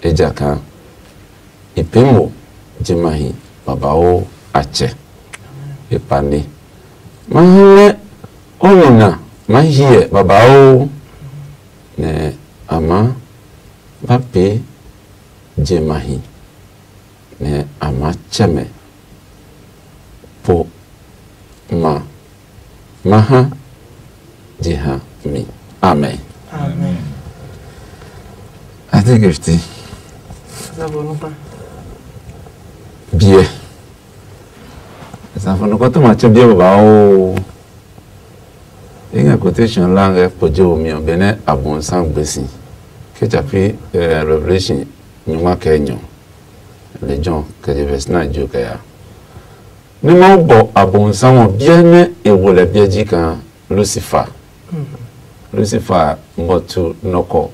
ejakaa e pee mo jimahi babauu a tsɛ. E kpale. Ma ha nɛ o nina maa hyɛ babauu, nɛ a maa ba pee jimahi, nɛ a maa tsɛ mɛ po ma ma ha jeha mi. Amen. Amen. I think it's the Zabɔ nupa. Biɛ. Safo no kɔtɔ ma tsɛ biɛ baba o. Inga quotation la ngɛ kpoje wo mi ɔ, benɛ abonsam gbesi. Ke chapi eh, Revelation nyuma kɛ nyɔ. Le John kɛ je verse nine jo kɛ ya. Ni Mawu bɔ abonsam ɔ biɛ nɛ e wo lɛ biɛ ji kaa Lucifer. Lucifer ngɔ tu nɔkɔ,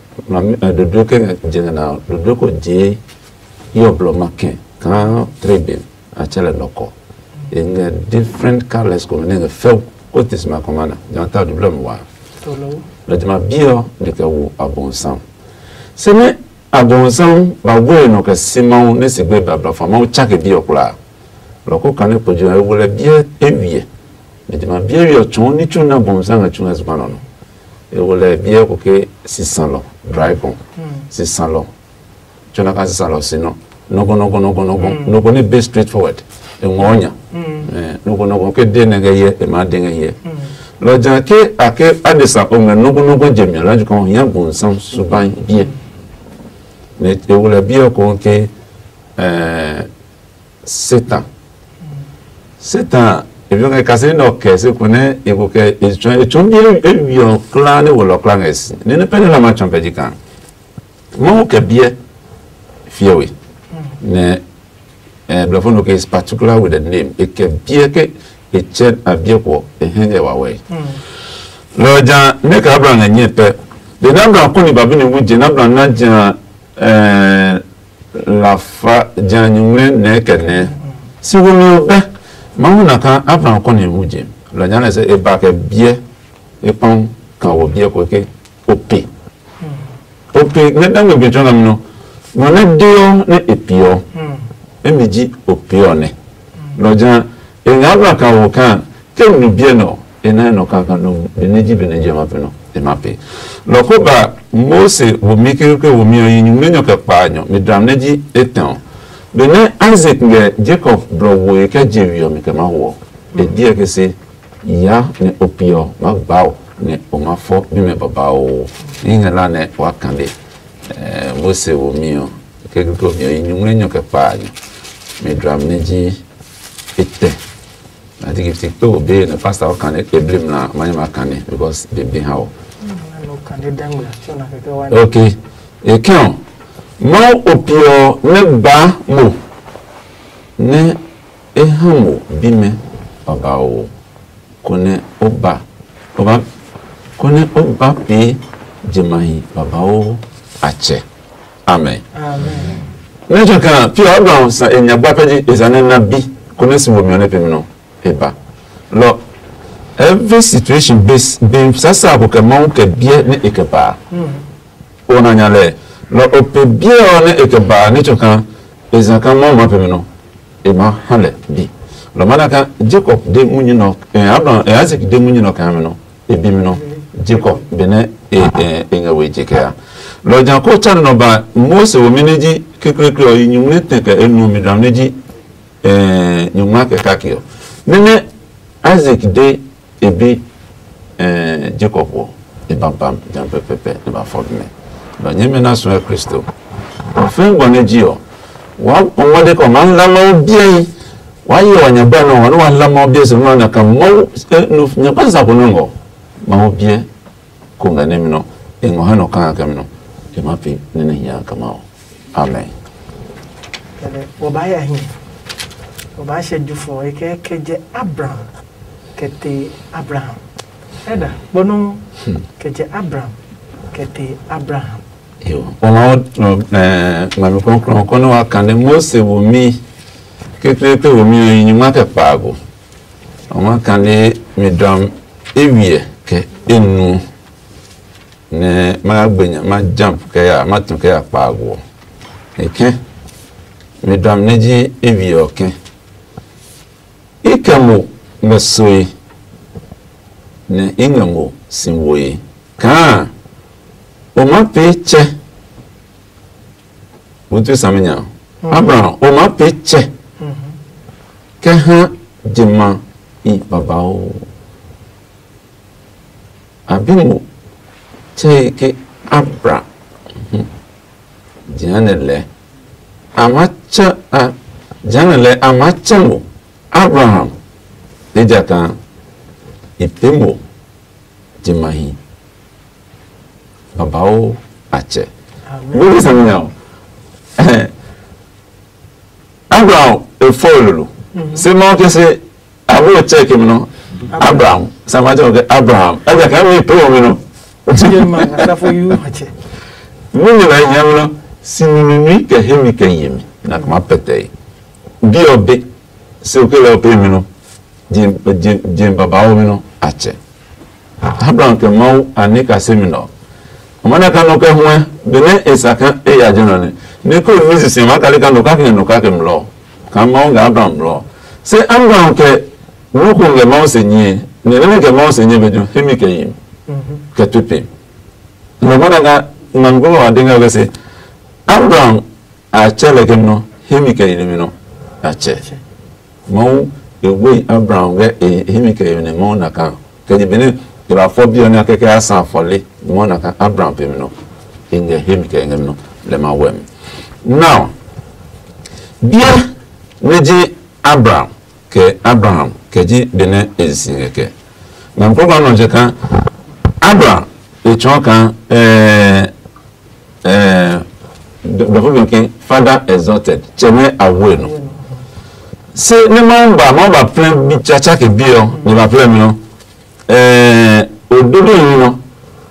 dodo kɛ ngɛ jɛ ngɛ na dodo ko jee yɔ blɔ ma kɛ kaa trebe a tsɛ lɛ nɔkɔ. E ngɛ different colors ko ne ngɛ fɛw ko te sima kɔma na jama ta di blɔ mi wa. Lɔ jama biɔ de kɛ wo abonsam. Se ne abonsam ba wo nɔ kɛ si Mawu ne si gbe babla fa Mawu tsake biɔ kula. Lɔ ko kane kpo jɔ e wo lɛ biɛ e wiɛ. Mɛ jama biɛ wiɛ tsɔɔ ni tsu na bɔn sa nga tsu nga zuma nɔ nɔ. E wo lɛ biɛ ko ke sisalɔ, dragon. Sisalɔ. Tsɔ na ka sisalɔ si nɔ. Nɔgɔ nɔgɔ nɔgɔ nɔgɔ nɔgɔ ne be straight forward. E ngɔ nya. Nɔgɔ nɔgɔ ke de nɛ ngɛ yɛ e ma de ngɛ yɛ. Lɔ ja ke a ke adesa o ngɛ nɔgɔ nɔgɔ je mi la ju kan ya bɔn sa suban biɛ. Ne e wo lɛ biɛ ko ke Satan. Satan, ebi ka kase nɔ kɛ se ko ne e ko kɛ e tsɔ e tsɔ bi e bi ɔ kla ne wo lɔ kla ngɛ si. Ne ne pɛ ne la ma tsɔ pɛ ji kan. Mo kɛ biɛ fie we. Ne eh blɔfo no ke is particular with the name. E kɛ biɛ ke e tsɛ a biɛ ko e hɛ ngɛ wa wɛ. Lɔ ja ne ka bra ngɛ nyɛ pɛ. De na bra ko ni ba bi ni wu je na bra na ja eh lafa ja nyuŋmlɛ nɛ kɛ nɛ. Si wo mi ɔ bɛ. Mawu na ka Abraham kɔ ne mu je. Lɔ nya lɛ sɛ e ba kɛ biɛ e kpɔn ka wo biɛ ko ke o pe. O pe nɛ da ngbe gbe tsɔ na mi nɔ. Ngɔ nɛ de ɔ nɛ e pe ɔ. E mi ji o pe ɔ nɛ. Lɔ ja e nga Abraham ka wo ka ke nu biɛ nɔ e na nɔ kankan nɔ be ne ji be ne je ma pe nɔ e ma pe. Lɔ ko ba Mose wo mi ke ke wo mi ɔ yi nyuŋmɛ nyɔ kɛ kpa nyɔ mi dram ne ji etɛ ɔ. Benɛ Isaac ngɛ Jacob blɔ woe kɛ je we ɔ mi kɛ maa ho ɔ, e biɛ ke se, ya nɛ o piɛ ɔ maa gba o nɛ o maa fɔ bimɛ babauu. I ngɛ la nɛ waa kane Mose womi ɔ, kɛ kekle mi ɔ yi nyuŋmlɛ nyɔ kɛ kpaa nyɔ. Mi dram nɛ ji etɛ. I think if ti kpe wo be nɛ pastor ɔ kane kpe bli mla ma nyɛ ma kane because be bi ha o. Okay. E kɛ ɔ, Mawu o piɛ ɔ nɛ gbaa mo nɛ e ha mo bimɛ babauu, konɛ o ba o ba konɛ o ba pee jemahi babauu a tsɛ. Amen. Nɛ tsɔ kaa pi ɔ Abraham sa e nya gba pɛ ji e sa nɛ na bi konɛ si wo mi ɔ nɛ pemi nɔ e ba lɔ. Every situation be be sasa ko kɛ Mawu kɛ biɛ nɛ e kɛ ba. O na nya lɛ, lɔ o pe biɛ ɔ nɛ e kɛ ba ní tsokan, e zã kaa Mawu ma pɛ mi nɔ, e ma ha lɛ bi. Lɔ ma na ka Jacob de munyu nɔ, eh, Abraham, eh, Isaac de munyu nɔ kaa mi nɔ, e bi mi nɔ. Jacob benɛ e e e ngɛ we je kɛ ya. Lɔ ja ko tsa nɔ ba Mose wo mi ne ji kekleekle ɔ yi nyumu ne tɛ kɛ e nu mi dam ne ji eh, nyuma kɛ kake ɔ. Nene Isaac de e bi eh, Jacob ɔ, e ba ba jan pɛpɛpɛ ne ba fɔ bimɛ. Nɔ nyɛmɛ na suɛ Kristo. Fɛn bɔ ne ji ɔ, wa ɔmɔde kɔ ma la Mawu biɛ yi. Wa yi wa nya ba nɔ wa ne wa la Mawu biɛ se nɔ na ka Mawu eh, nu nya ba sa ko nɔ ngɔ. Mawu biɛ ko ngɛ ne mi nɔ. E ngɔ ha nɔ ka kɛ mi nɔ. E ma pe nene hia kama ɔ. Amen. Kɛlɛ, wɔbaa ya hiɛ. Wɔbaa hyɛ jufɔ ɔ kɛ kɛ jɛ Abraham kɛ te Abraham. Ɛda kpɔnɔ kɛ jɛ Abraham kɛ te Abraham. Yo, o ma o eh, ma mi kɔnkɔn kɔ ne wa kan de Mose wo mi kekle kle wo mi yi nyuma kɛ kpaago. O ma kan de mi dɔm ewiɛ kɛ enu. Nɛ ma ya gbe nya ma jump kɛ ya ma tu kɛ ya kpaago ɔ. E kɛ mi dam nɛ ji e viɛ ɔ kɛ. I kɛ mo ngɛ soe nɛ i ngɛ mo si woe kaa o ma pee tsɛ. Wotu sami nya. Abraham o ma pee tsɛ kɛ ha jema i babauu. A bi mo tsɛe ke Abra. Jehanɛ lɛɛ a maa tsɛ a jehanɛ lɛɛ a maa tsɛ mo Abraham, ejakaa e pee mo jimahi babauu a tsɛ. Wo bi sami nya ɔ. Abraham e fɔ lolo. Se ma ke se abo check mi no. Abraham. Sama je ke Abraham. E ja ka mi pe o mi no. Tie ma asafo yu ha che. Mu ni la nya mi no. Si mi mi mi ke he mi ke yi mi. Na kuma pete. Bi o be. Se o ke le o pe mi no. Je je je baba o mi no. A che. Abraham kɛ Mawu a ni kasemi nɛ ɔ. A ma na ka nɔ kɛ huɛ, benɛ e sa kaa e ya jɛ nɔ nɛ. Nɛ ko mi sisi ma kale ka nɔ kake nɔ kake mlɔ. Ka Mawu ngɛ Abraham mlɔ. Se Abraham kɛ nu ko ngɛ Mawu se nyie, nɛ nɛ kɛ Mawu se nyie be jɔ, hemi kɛ yi. Kɛ tupe. Nɔ ma na ka ngman ko wa dinga kɛ se Abraham a tsɛ lɛ ke nɔ, hemi kɛ yi mi nɔ a tsɛ. Mawu e wei Abraham ngɛ e hemi kɛ yi nɛ Mawu na ka. Kɛ ji bene e ba fɔ bi ɔ ne a kɛkɛ a sa fɔle Mawu na ka Abraham pe mi nɔ. E ngɛ hemi kɛ yi ngɛ mi nɔ lɛ ma wɛ mi. Now, bia ne ji Abraham kɛ Abraham kɛ ji bene e si ngɛ kɛ. Ngam program nɔ je ka Abraham e tsɔɔ ka ɛɛ Dɔfo mi ke father exalted, tsɛ nɛ a wo e nɔ. Se ne Mawu ba, Mawu ba plɛ bi tsatsa ke bi ɔ, ne ba plɛ mi ɔ. Ɛɛ, ododo yi nɔ,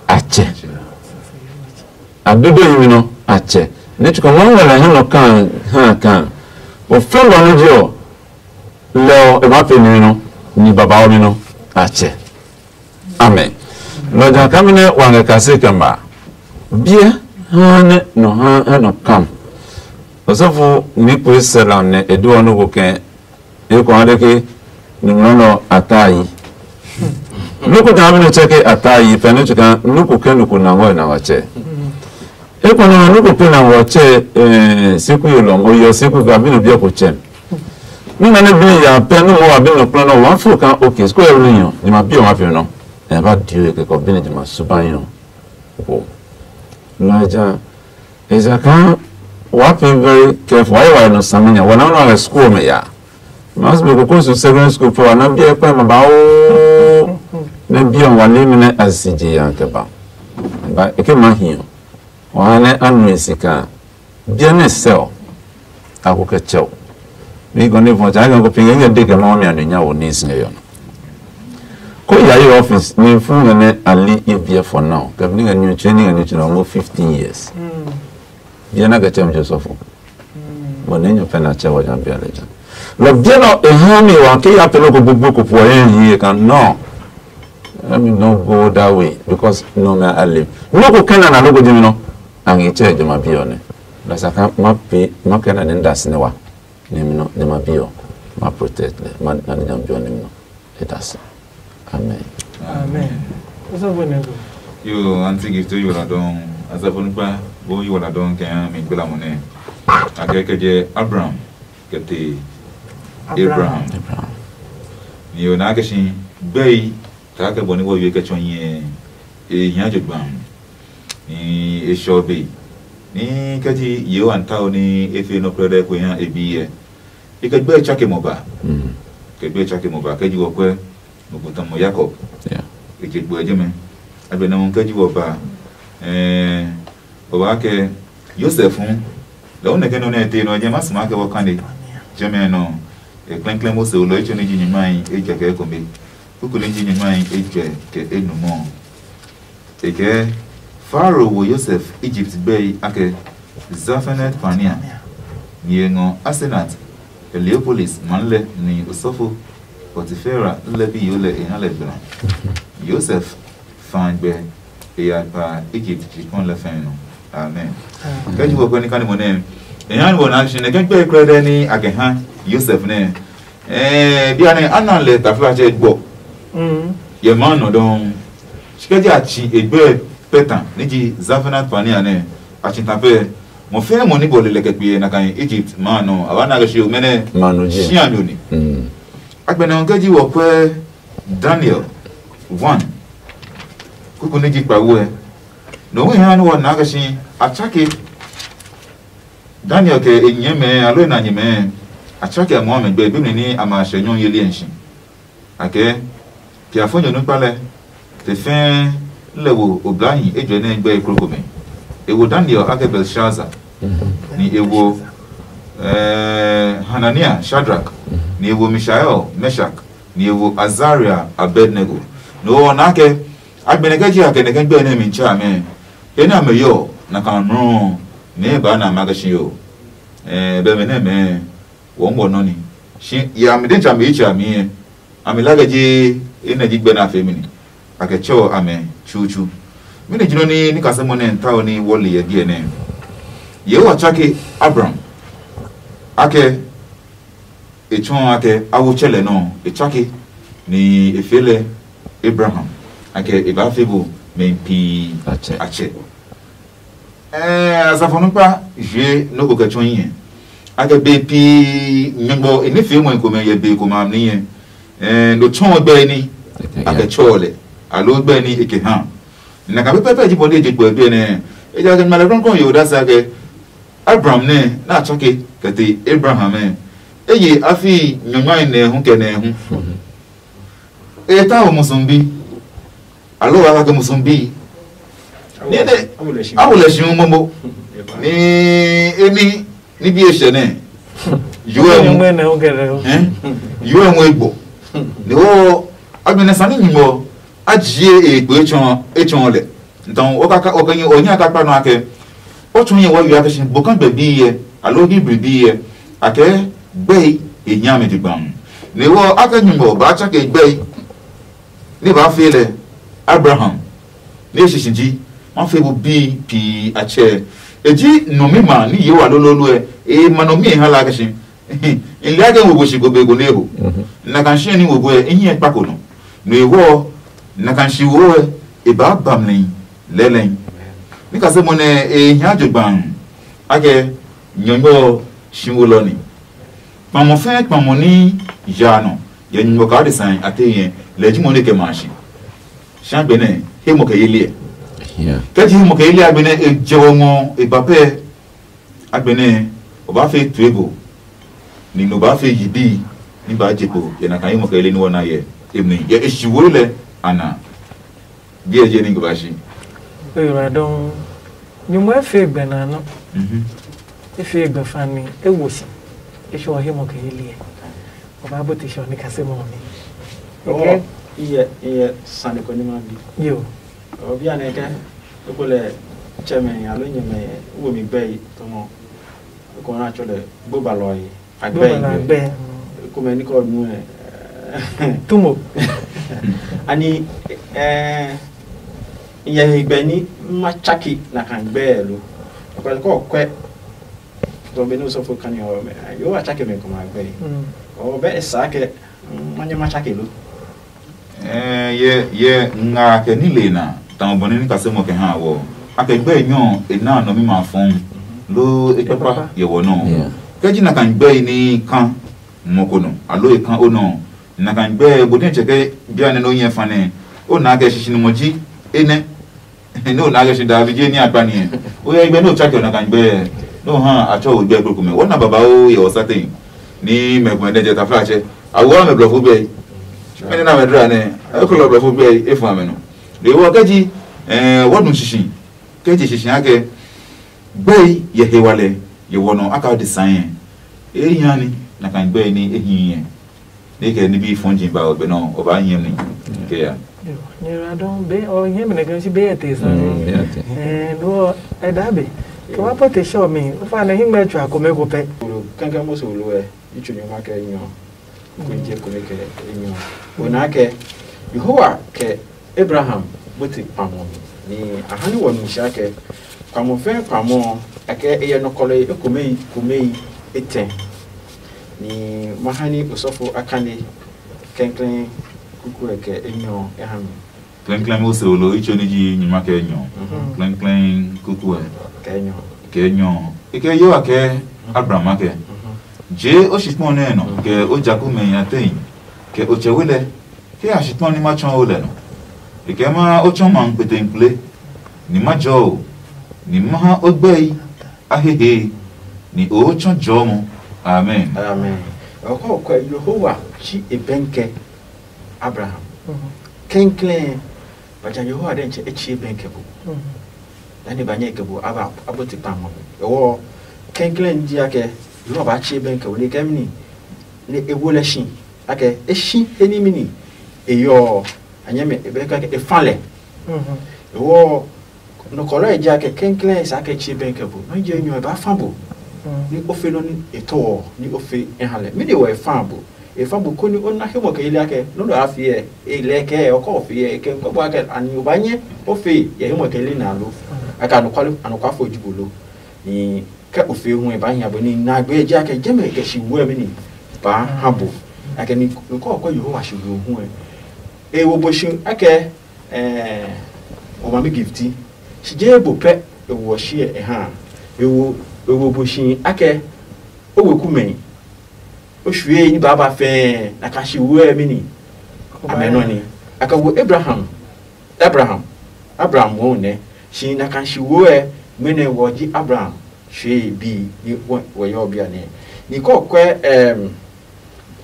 a tsɛ. Adodo yi nɔ, a tsɛ. Ne tsuka Mawu wala hɛ nɔ kan, ha kan. O fɛn ba no je ɔ, lɛ ɔ, e ma pe ni nɔ, ni baba ɔ mi nɔ, a tsɛ. Amen. Lɔja kami nɛ wa ngɛ kase kɛ ma. Biɛ ha nɛ nɔ ha ha nɔ kam. Osɔfo ni kue sɛlam nɛ e do ɔ noko kɛ e kɔ ha de ke nimlɔ nɔ a ta yi. Noko ta mi nɔ tsɛ ke a ta yi fɛ ne tsuka noko kɛ noko na ngɔ na wa tsɛ. E kɔ na noko pe na wa tsɛ eh siku yo lɔm o yo siku ga bi no biɛ ko tsɛ. Nígbà ní bí ìyá pẹ́ ní wọ́n wà bí nìkan náà wọ́n fún kan òkè square ní yàn ní ma bí ọmọ àfihàn náà ẹ̀ bá di òye kẹ́kọ̀ọ́ bí ní jùmọ̀ ṣùgbọ́n yàn wò. Lọ́jà ẹ̀sà kan wàá fi very careful wáyé wàá nù sàmì yàn wọ́n náà wọ́n rẹ̀ school mi yà. Màá sọ pé kókó sùn secondary school fún wa náà bí ẹ pẹ́ mọ̀ bá ó ní bí ọ̀wà ní mi ní àṣìṣe yàn kẹba. Ẹ̀ka máa hìyàn wọ́n á ní ànú ìsìnkà. Biɛ nɛ sɛ ɔ, a ko kɛ tsɛ o. Ni gɔ ne fɔ tsa ko pinge ngɛ de kɛ ma mi anu nya wo ni sin yɔ. Ko ya yi office ni fu ngɛ ne ali ye biɛ for now. Kɛ bi ngɛ ni tse ni ngɛ ni tse na ngo fifteen years. Biɛ na kɛ tsɛ mi Joseph. Bo ne nyo pɛ na tsɛ wa jan biɛ le jan. Lɔ biɛ nɔ e ha mi wa ke ya pɛ no ko gbogbo ko po ye yi kan no. Let me not go that way because no me I live. No ko kena na no ko jimi no. Angi che jama bi one. That's a ma pe ma kena ne nda sine wa. Ne mi no ne ma bi o. Ma protect le. Ma na ne jam bi one mi no. It has. Amen. Amen. Osɔfo Nɛnko. Yo, Auntie Gift, you are done. As a Bonipa, go you are done. Can me gbela mo ne. Akɛkɛ je Abraham kɛ te Abraham. Abraham. Ni yo na kɛ shi gbɛi ta kɛ bɔ ni wɔ yue kɛ tsɔ nyɛ e hia jo gbam. Ni e shɔ be ni kɛ ji Yehowa n tao ni e fe nɔ krɛdɛ ko ha e bi yɛ. E kɛ gbɛ tsake mɔ ba. Mm. Kɛ gbɛ tsake mɔ ba kɛ ji wɔ kwɛ. Nɔ ko tɔmɔ Yakob. Yeah. E je gbo e jɛmɛ. A be na mo kɛ ji wɔ ba. Eh, o ba kɛ Yosef hu. Lɔ nɛ kɛ nɔ nɛ te nɔ jɛ ma sma kɛ wɔ kande. Jɛmɛ nɔ. E klɛnklɛn Mose o lɔ icho ni ji nyumae e jɛ kɛ komɛ. Kuku ni ji nyumae e jɛ kɛ e numɔ. E kɛ Faro wo Yosef Egypt gbɛe akɛ Zafenat Pania, ni e ngɔ Asenat, Heliopolis ma lɛ ni osɔfo Potifera lɛ bi yo lɛ e ha lɛ gbla. Yosef fa gbɛ e ya pa Egypt jikpɔn lɛ fɛɛ nɔ. Amen. Kɛ ji bɔ kɔ ni kani mo nɛ e ha ni bɔ na shi ne kɛ gbɛ krɛdɛ ni a kɛ ha Yosef nɛ. Eh, bia nɛ ana lɛ tafla tsɛ gbɔ. Mm. Yɛ ma nɔ dɔn. Shikɛ ji a tsi egbe pɛta ni ji Zafenat Pania nɛ a tsi ta pɛ. Mo fɛ mo ni bɔ lele kɛ kpiɛ na kan Egypt ma nɔ a wa na kɛ shi o mɛnɛ. Ma nɔ ji. Shia nyo ni. Mm. Agbɛnɛ ɔ kɛ ji wɔ kwɛ Daniel one. Kuku ni ji kpawo ɛ. No hu ha ni wɔ na kɛ shi a tsake Daniel kɛ e nyɛmɛ alo e na nyɛmɛ a tsake a muɔ mɛ gbɛ gbe ni a ma hyɛ nyɔ yeli ɛ shi. Akɛ piafo nyɔ nukpa lɛ te fɛɛ lɛ wo oblahi ejɔɛ nɛ gbɛ kroko mɛ. E wo Daniel akɛ Belshazzar, ni e wo eh, Hanania Shadrach, ni e wo Mishael Meshach, ni e wo Azaria Abednego. No ɔ na kɛ agbɛnɛ kɛ ji akɛ nɛ kɛ gbɛ nɛ mi tsa mɛ. He nɛ amɛ yɔ na kan nɔ nɛ ba na ma kɛ shi yo. Eh, bɛ mɛ nɛ mɛ wɔm wɔ nɔ ni. Shi ya mi de tsa mi yi tsa mi yɛ. A mi la kɛ je e nɛ ji gbɛ na fe mi ni. A kɛ tsɛ ɔ amɛ tsutsu. Mi ne jino ni ni kasɛ mo nɛ n tao ni wɔ le yɛ biɛ nɛ. Yehowa tsake Abraham. Akɛ e tsɔ akɛ awo tsɛ lɛ nɔ e tsake ni e fe lɛ Abraham. Akɛ e ba fe bo mɛ pi Atsɛ. Atsɛ. Ɛɛ, asafo nukpa je noko kɛ tsɔ hiɛ. Akɛ be pi nyɔngbɔ e ne fee mɔ komɛ yɛ be komɛ amli yɛ. Ɛɛ, no tsɔ gbɛ ni. Akɛ tsɔ lɛ. Alo gbɛ ni e ke ha. Na ka pɛpɛpɛ ji bɔ ni e je gbɛ be nɛ. E ja kɛ malɛ krɔnkrɔn yo da sa kɛ Abraham nɛ na tsake kɛ te Abraham ɛ. Eye afi nyɔngbɔ nɛ hu kɛ nɛ hu. E ta ho musu bi. Alo wa kake musu bi. Ni de awo lɛ shi momo. Ni eni ni bi eshe ne. Yuwe mu. Yuwe mu egbo. Ni wo agbene sani nyumo. Ajie egbo echon echon le. Ntan o kaka o kanyi o nya kakpa no ake. O tun ye wa yu ake shin bokan gbe bi ye. Alo Hebrew bi ye. Ake gbei e nya me digbam. Ni wo ake nyumo ba cha ke gbei. Ni ba fe lɛ Abraham. Ni e shishi ji ma fe bu bi pi a che. E ji no mi ma ni ye wa lololo e. E ma no mi e ha la ke shi. N le ake wo bo shi ko be ko ne ho. Na kan shi ni wo bo e hin e pa ko no. No e wo na kan shi wo e e ba bam ni lɛlɛn. Ni ka se mo ne e hia jo gban. Ake nyɔnyɔ shi wo lɔ ni. Kpamɔ fɛɛ kpamɔ ní yaa nɔ yɛ nyumu kaa de sane a tee nyɛ lɛ ji mo nɛ kɛ ma a shi. Shi agbɛnɛ he mo kɛ ye liɛ. Kɛ ji he mo kɛ ye liɛ agbɛnɛ e jɛ wɔ ngɔ e ba pɛ. Agbɛnɛ o ba fe tue go ni no ba fe yi bi ni ba je kpo yɛ na ka he mo kɛ ye liɛ ni wɔ na yɛ emli yɛ e shi wo lɛ ana. Biɛ je ni go ba shi. Oyiwra dɔn. Nyumu e fee gbɛ na nɔ. E fee gbɛ fa ni e wo si. E sɔ he mo kɛ ye liɛ. O ba bo te sɔ ni ka se mo ni. Ɔ, iyɛ iyɛ sane ko ni ma bi. Yo. Ɔ bi ane kɛ. Ko lɛ tsɛmɛ alo nyɛmɛ wo mi gbɛ yi tɔmɔ. Ko na tsɔ lɛ gbo ba lɔ yi. Agbɛ yi. Gbɛ. Ko mɛ ni ko nu ɛ. Tumo. Ani eh, nyɛ he gbɛ ní ma tsake na kan gbɛɛ lo? Ọkpɛlɛ kɔ kwɛ tɔ be ní osɔfo kan ni ɔ mɛ yo wa tsake mɛ kɔma gbɛɛ. Ɔ bɛ sa kɛ ma nyɛ ma tsake lo? Eh, ye ye nga ke ni le na ta bɔ ni ka se mo ke ha wo. A ke gbɛ nyɔ e na no mi ma fɔn. Lo e papa ye wo no. Ke ji na kan gbɛ ni kan mo ko no. A lo e kan o no. Na kan gbɛ bo ni che ke bia ne no ye fa ne. O na ke shishin mo ji e ne. Ne o na ke shi da bi je ni akpa ni. O ye gbɛ no cha ke na kan gbɛ. No ha a cho gbɛ ko me. Wo na baba o ye o sa te. Ni me ko ne je ta fla che. A wo me blɔ fu gbɛ. Mene na me dra nɛ, e ko lɔ blɔfo biɛ e fa mɛ nɔ. De wɔ kɛ ji eh wɔ nu shishi. Kɛ ji shishi akɛ gbɛi yɛ he wale ye wɔ nɔ aka de san yɛ. E nya ni na kan gbɛi ni e hi yɛ. Ne kɛ ni bi fɔn jin ba o be nɔ o ba nyɛ ni. Kɛ ya. Nyɛ ra dɔn be o nyɛ mene kan si be ete san. Eh no e da be. Ke wa po te show me. O fa ne hi ngbe chwa ko me ko pe. Kankan mo so lo e. Itsu nyuma kɛ nyɔ. Ko je ko me kɛ enyɔ. Ona kɛ Yehowa kɛ Abraham bute kpamɔ ni a ha ni wɔ nu sha kɛ kpamɔ fɛ kpamɔ a kɛ e yɛ nɔ kɔlɔ ekomei komei etɛ. Ni ma ha ni osɔfo akane kɛnklɛn kuku kɛ enyɔ e ha mi. Klɛnklɛn Mose wo lo itso ni ji nyuma kɛ enyɔ. Klɛnklɛn kuku ɛ kɛ enyɔ. Kɛ enyɔ. E kɛ Yehowa kɛ Abraham akɛ, je o shikpɔn nɛ nɔ kɛ o jaku mɛ ya tehi kɛ o tsɛ we lɛ. Ke a shikpɔn ni ma tsɔ o lɛ nɔ. E kɛ ma o tsɔ ma kpetenkple ni ma jɔ o ni ma ha o gbɛi a hehe ni o tsɔ jɔ mo. Amen. Amen. Ɔkɔ kɔ Yehowa chi e bɛnkɛ Abraham. Kɛnklɛn ba ja Yehowa dɛ ntsɛ e chi e bɛnkɛ bo. Dani ba nyɛ kɛ bo aba abo ti kpa mo. Ewɔ kɛnklɛn ji akɛ Yehowa ba chi e bɛnkɛ bo ne kɛ mini ne e wo lɛ shi akɛ e shi he ni mini e yɔ anyɛ me e bɛ ka e fa lɛ. Ewɔ nɔkɔlɔ e ja kɛ kɛnklɛn sa kɛ chi e bɛnkɛ bo. No je nyɔ e ba fa bo. Ni o fe no ni e to ni o fe e ha lɛ. Mini wɔ e fa bo. E fa bu koni o na he mɔ kɛ yeli akɛ nɔ́ nɔ a fiɛ e lɛ kɛ o kɔ fiɛ e kɛ kɔ bɔ akɛ ani o ba nyɛ o fe yɛ he mɔ kɛ yeli na lo. Akɛ anɔkwale anɔkwa fo ji bo lo. Ni kɛ o fe hu e ba hia bo ni na gbe je akɛ jɛmɛ kɛ shi wu ɛ mi ni ba ha bo. Akɛ ni kɔ kɔ Yehowa shi wu hu ɛ. E wo bo shi akɛ eh o ma mi gifti. Shi je bo pɛ e wo shi ɛ ha. E wo e wo bo shi akɛ o weku mɛ. O shwie ni baaba fɛɛ na ka shi wuɛ mi ni. Amɛ nɔ ni. A ka wo Abraham. Abraham. Abraham wo nɛ. Shi na ka shi wuɛ mɛnɛ wɔ ji Abraham shwie bi ni wɔ yɔ bia nɛ. Ni kɔ kwɛ em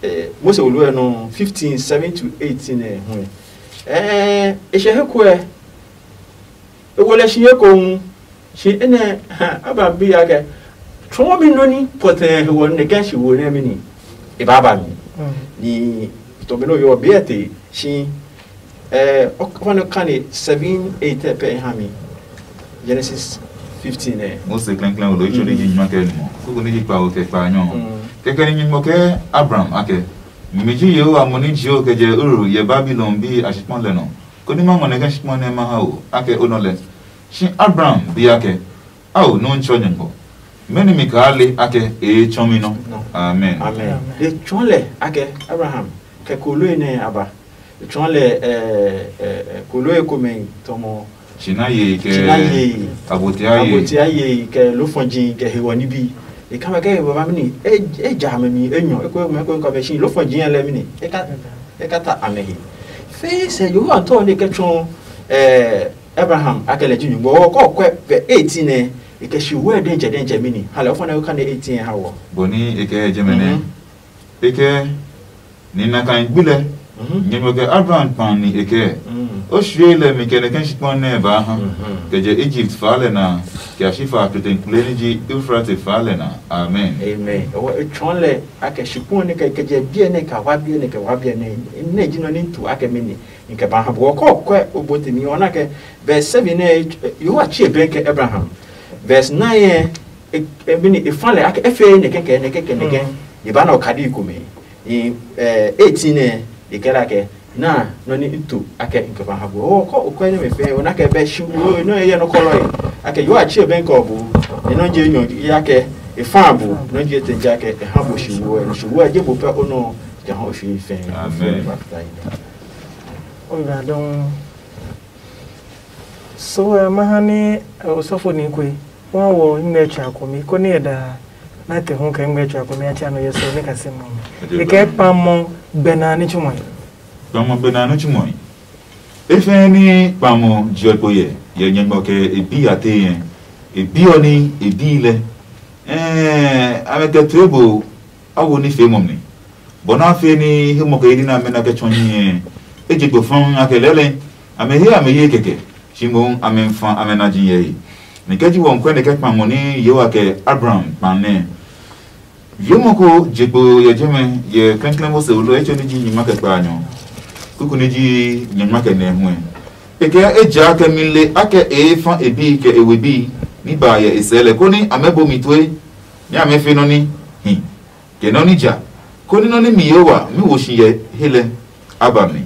eh, Mose wolo ɛ nɔ fifteen seven to eighteen ɛ hu. Eh, e hyɛ he kuɛ. E wo lɛ shi ekohu. Shi enɛ Abraham bi ya kɛ tsɔɔ mi nɔ ni pɔtɛɛ he wɔ ne kɛ shi wo nɛ mi ni. E ba ba mi. Ni to be no yo be ete shi eh o fa no kane seven eight pɛ ha mi. Genesis fifteen eh. Mose klɛnklɛn wo lo itso ni ji nyuma kɛ nu. Kuku ni ji kpa wo kɛ kpa nyɔ. Kɛkɛ ni nyumu kɛ Abraham akɛ mi ji Yehowa mo ni jio kɛ je Uru ye Babilon bi a shikpɔn lɛ nɔ. Koni ma ngɔ nɛ kɛ shikpɔn nɛ ma ha o akɛ o nɔ lɛ. Shi Abraham bi akɛ, ao nɔ́ tsɔ nyɛ ngɔ. Mɛni mi kaa le akɛ e tsɔ mi nɔ? Amen. Amen. E tsɔɔ lɛ akɛ Abraham kɛ koloe nɛ a ba. E tsɔɔ lɛ eh, eh, eh, koloe komɛ tɔmɔ. Tsina ye kɛ Tsina ye. Abotia ye. Abotia ye kɛ lofɔji kɛ hewɔ nibi. E kama kɛ hewɔ ba mini e ja me mi enyɔ e ko me ko ka be shi lofɔji lɛ mini. E ka e ka ta amɛ he. Fe sɛ Yehowa tɔ ne kɛ tsɔ eh Abraham akɛ lɛ ji nyugbɔ ɔ kɔ kwɛ pɛ eighteen nɛ e kɛ shi wɛ dɛntsɛ dɛntsɛ mini halɛ o fana ka ne eighteen ha wɔ. Bɔ ni e kɛ jɛmɛ nɛ e kɛ ni na kan gbi lɛ nyɛmɛ kɛ Abraham kpan ni e kɛ o shwie lɛ mi kɛ nɛ kɛ shikpɔn nɛ ba ha kɛ jɛ Egypt fa lɛ na kɛ a shi fa tete kple ni ji Euphrates fa lɛ na. Amen. Amen. Ewɔ etsɔɔ lɛ akɛ shikpɔn ne kɛ kɛ jɛ biɛ ne ka wa biɛ ne kɛ wa biɛ ne ne ji nɔ ni tu akɛ mini. Nke ba ha bo kɔ kwɛ obotemi ɔ na kɛ verse seven nɛ Yehowa tsie bɛn kɛ Abraham. Verse nine ɛ e bini e fa lɛ akɛ e fe nɛ kɛkɛ nɛ kɛkɛ nɛ kɛ e ba na okadi komɛ. Ni eh, eighteen nɛ e kɛ la kɛ Na nɔ ni ito akɛ n kɛ ba ha bo. O kɔ o kɔ ne me fɛ o na kɛ bɛ shi wo no ye no kɔlɔ ye. Akɛ yo a chi ben ko bo. E no je nyo ya kɛ e fa bo. No je te ja kɛ e ha bo shi wo. Shi wo je bo pɛ o no ja ho shi fɛ. Amen. Obrigado. So, eh, mahani, eh, osɔfo ni kue. Wọn wɔ ngmɛ tsɔ akɔmi ko ni ɛda na te hu kɛ ngmɛ tsɔ akɔmi a tsa no yɛ so ne ka se mɔ. E kɛ pa mɔ gbɛna ni tsumɔ. Kpamɔ be na nitsumɔe. Efɛɛ ní kpamɔ jeɔ kpo yɛ, yɛ nyɛngmɔ kɛ e bi a tee yɛ. E bi ɔ ní e bi lɛ. Ɛɛ, amɛ kɛ tue bo a wo ní fee mɔ mli. Bɔ nɛ a fee ní he mɔ kɛ yi ní amɛ na kɛ tsɔ hiɛ. E je kpo fɔŋ a kɛ lɛlɛ. Amɛ he amɛ ye kɛkɛ. Shi mohu amɛ fa amɛ na ji yɛ he. Ni kɛ ji wɔ nkwɛ nɛ kɛ kpamɔ ní yewa kɛ Abraham kpa nɛ. Wiemɔ ko je kpo yɛ jɛmɛ yɛ klɛnklɛn Mose wolo etso ni ji nyuma kɛ kpaanyɔ, kuku ni ji nyuma kɛ nɛ huɛ. E kɛ ejaakɛ mi le akɛ e fa e bi kɛ e we bi ni ba yɛ e sɛɛ lɛ, koni amɛ bo mi tue, ni amɛ fe nɔ ni hi, kɛ nɔ ni ja, koni nɔ ni mi Yehowa mi wo si yɛ he lɛ a ba mi.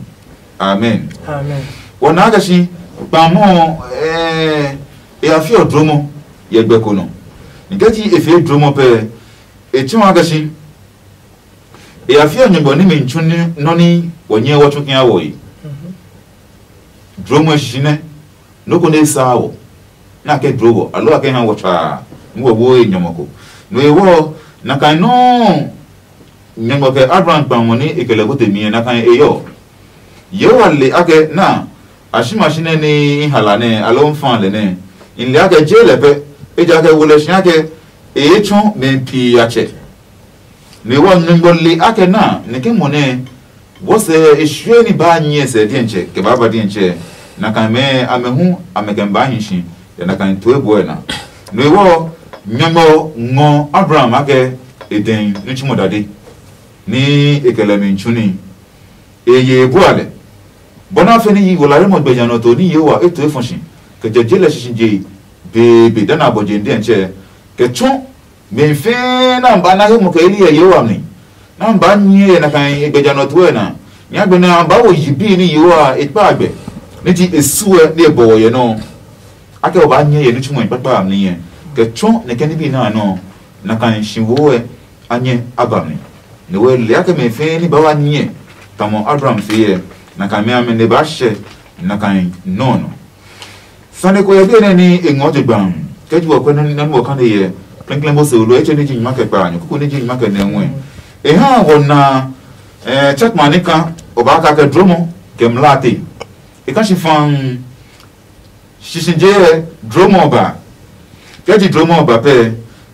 Amen. Amen. Wɔ naa kɛ si kpamɔ ɛɛ e ya fiɔ dromɔ yɛ gbɛ ko nɔ. Ni kɛ ji e fee dromɔ pɛ, e tsɔ wa kɛ si. E ya fiɔ nyɔngmɔ ní mi tsu ní nɔ́ ní wɔ nyɛ wɔ tsu kia wɔ yi. Dlomɔ sisi nɛ, nɔ́ ko nɛ e saa wɔ, nɛ a kɛ dlo wɔ, aloo a kɛ ha wɔ tsaa, nú wɔ wo e nyɔmɔ ko. No e wɔ, nakai nɔuu nyɔngmɔ kɛ Abraham kpa ngɔ ní e kɛ lɛ ko te mi ɛ, nakai e yɔ. Yehowa le akɛ na a shi ma shi nɛ ní i ha la nɛ aloo n fa lɛ nɛ, i le akɛ je lɛ pɛ, ejakaa wo lɛ si akɛ e ye tsɔ mɛ pii a tsɛ. Ni wɔ nyugbɔ le akɛ na nɛ ke mo nɛ wɔ sɛ e shue ni baa nyɛ sɛ diɛntsɛ kɛ baa ba diɛntsɛ, nakai mɛ amɛ hu amɛ kɛ baa hi shi, yɛ nakai toe bɔɛ na. Ni wɔ nyugbɔ ngɔ Abraham akɛ e dɛn nitsumɔ dade, ni e kɛ lɛ mi tsu ní. E ye e bua lɛ. Bɔ nɛ a fɛ ní yi wɔ larimɔ gbɛ nya nɔ to ní Yehowa e to e fɔ si, kɛ jɛ je lɛ sisi je beebe da na abɔ je ndɛntsɛ, kɛ tsu mɛ fɛɛ na ba na he mo kɛ ili yɛ Yehowa mi. Na ba nyɛ yɛ na kan e gbɛ nya nɔ to ɛ na. Nya gbɛ na ba wo yi bi ní Yehowa e kpa gbɛ. Ní ti e su ɛ ní e bɔ wɔ yɛ nɔ. Akɛ o ba nyɛ yɛ ní tsumɔ kpakpa a mi yɛ. Kɛ tsu nɛ kɛ ní bi na nɔ. Na kan shi wo ɛ a nyɛ a ba mi. Ni wɛ le akɛ mɛ fɛɛ ní ba wa nyɛ tamɔ Abraham fee ɛ, na kan mɛ amɛ ne ba hyɛ na kan nɔ nɔ. Sane ko yɛ biɛ nɛ ní e ngɔ je gbam kɛ ju ɔkɔɛ nɛ nɛ wɔ kane yɛ klɛnklɛn Mose olo etso ní ji nyuma kɛ kpa anyɔ kuku ní ji nyuma kɛ nɛ ngɔɛ. E ha wɔ na eh, tsakma ní ka o ba ka kɛ dromɔ kɛ mla te. E ka shi fam. Shisije ɛ, dromɔ ɔ ba. Kɛ ji dromɔ ɔ ba pɛ,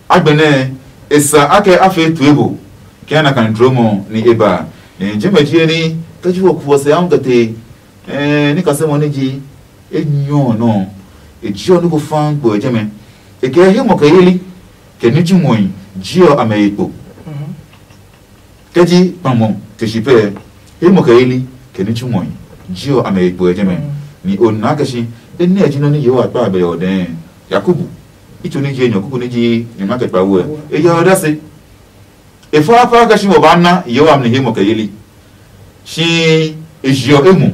a gbɛnɛ e sa akɛ a fee tue bo kɛ a na kan dromɔ ni e ba. Nɛ jɛmɛ ji ni kɛ ji wo kuɔ sɛ a kɛ te, ɛɛ ni kasɛ mɔ ni ji enyɔ nɔ. E ji ɔ ni ko faa gbo e jɛmɛ. E kɛ he mɔ kɛ yeli kɛ ni ji mɔi ji ɔ a mɛ ye kpo. Kɛ ji kpamɔ kɛ shi pɛ, he mɔ kɛ yeli kɛ ní tsumɔe ji ɔ a mɛ he kpo ɛ jɛmɛ. Ni o na kɛ shi e nɛ ji nɔ ni yehowa kpa abɛ ɔ dɛɛ. Yakobo itso ni ji enyɔ kuku ni ji nyɔngma kɛ kpa wuɛ e yɛ ɔ dase. E fɔ apa kɛ shi wɔ ba na yehowa mli he mɔ kɛ yeli. Shi e ji ɔ emu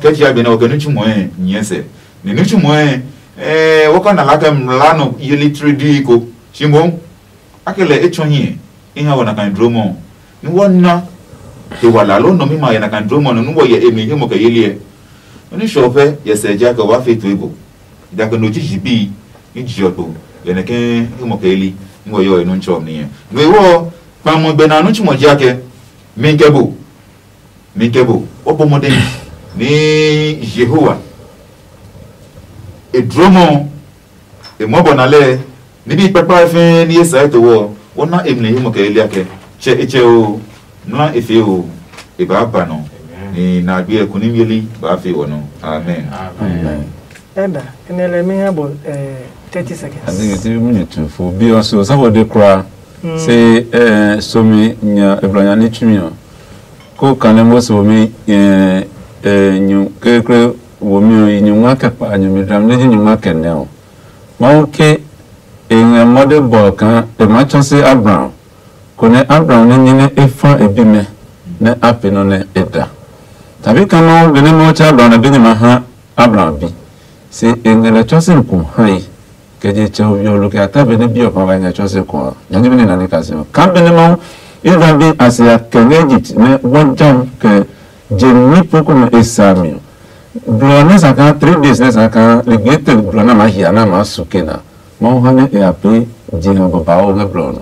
kɛ ji agbe nɛ ɔ kɛ ní tsumɔe nyɛ sɛ. Ni ní tsumɔe ɛɛ wɔ ka na la kɛ mla nɔ yeli tiri dii ko. Shi moŋ akɛ lɛ e tsɔ hiɛ e ha wɔ nakai dlomɔ ɔ, nú wɔ na he wala aloo nɔmima yɛ nakai dlomɔ ɔ nɔ nú wɔ yɛ e mi he mɔ kɛ yeli ɛ. Nɔ ní shɔ pɛ yɛ sɛ ja kɛ o ba fe to ebo. Ejakaa no ji yibii ní ji ɔ to yɛ nɛ ke he mɔ kɛ yeli nú wɔ yɛ ɔ e nú ntsɔ ɔ ní ɛ. No ewɔ kpamɔ gbɛ na nú tsumɔ ji akɛ mi kɛ bo mi kɛ bo o bɔ mɔdɛn ní yehowa e dlomɔ e mɔbɔ na lɛ. Nibi kpakpa fɛɛ ní ye sɛɛ to wɔ wɔ na emli he mɔ kɛ elia kɛ tsɛ e tsɛ o mla e fee o e baa ba nɔ. Ni na gbe ɛ kunim yeli baa fee wɔ nɔ. Amen. Elder, ɛnɛ lɛ mi ha bɔ eh, thirty seconds. I think it's even minute two for be also somebody cry say eh so mi nya ebranya ni tumi o. Ko kane mo so mi eh eh nyu kekre wo mi o nyu ma ke pa nyu mi dam ne ji nyu ma ke ne o. Mawu ke e ngɛ mɔde bɔɔ kaa e maa tsɔ si Abraham, konɛ Abraham nɛ nyɛ nɛ e fa e bimɛ nɛ a pee nɔ nɛ e da. Tabi ka Mawu benɛ Mawu tsɛ Abraham nɛ bi nɛ ma ha Abraham bi, se e ngɛ lɛ tsɔɔse ko hae, kɛ je tsɛ ɔ we ɔ lo kɛ a ta benɛ bi ɔ pa ngɛ tsɔɔse ko ɔ. Nya ji bi nɛ na ni ka se ɔ. Ka benɛ Mawu Israel bi a se ya kɛ ngɛ Egypt nɛ wɔ jam kɛ je ní po komɛ e sa mi ɔ. Blɔ nɛ sa kaa three days nɛ sa kaa ligete blɔ na maa hia na maa su ke na. Mawu ha nɛ e ya pee je ha babauu ngɛ blɔ ɔ nɔ.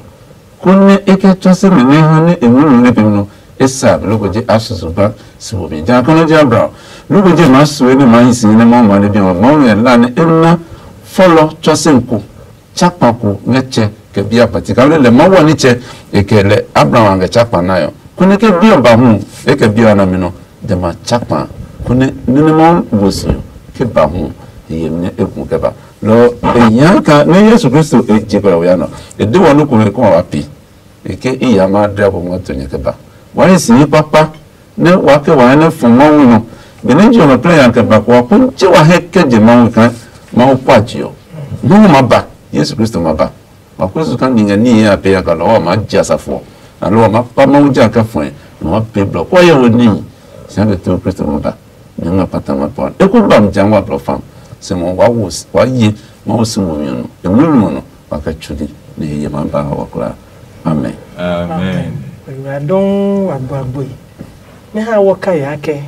Konɛ e kɛ tsɔɔse mɛ nɛ ha nɛ e ngɔ nɔ nɛ pɛmi nɔ, e sa mi loko je a susu ba si wo mi. Ja konɛ je Abraham loko je maa sue nɛ maa hi si nɛ Mawu ma nɛ bi ɔ Mawu ngɛ la nɛ e na fɔlɔ tsɔɔse ko, tsakpa ko ngɛ tsɛ kɛ bi a kpati ka lɛ Mawu ɔ nitsɛ e kɛ lɛ Abraham a ngɛ tsakpa na ɔ. Konɛ ke bi ɔ ba hu e kɛ bi ɔ na mi nɔ, jamɛ a tsakpa. Konɛ nene Mawu wo si ɔ ke ba hu e yemi nɛ e hu kɛ ba. Lɔ e hia ka nɛ Yesu Kristo e je kɔ ya nɔ. E de wɔ nu ko he kɔ wa pi. E ke i ya ma dra ko ngɔ to nyɛ kɛ ba. Wa ni si yi kpakpa nɛ wa ke wa nɛ fɔ Mawu nɔ. Benɛ je ɔmɛ plɛ ya kɛ ba ko wa ko je wa he kɛ je Mawu kan Mawu kwa je ɔ. Mawu ma ba, Yesu Kristo ma ba. Ma ko su kan ni ngɛ ni ya pe ya ka lɔ wa ma je asafo. Na lɔ wa ma pa Mawu ja ka fɔe. Na wa pe blɔ ko ya wo ni. Sia ke to Kristo ma ba. Nyɛ nga pata ma pɔ. E ku ba mi jangwa blɔ fam. Se mo wa wo wa ye ma wo si mo mi no. E mu mo no. Wa ka chudi ne ye ma ba wa kula. Amen. Amen. Awuradɔn wa gbagboi. Ne ha wɔ ka ya kɛ.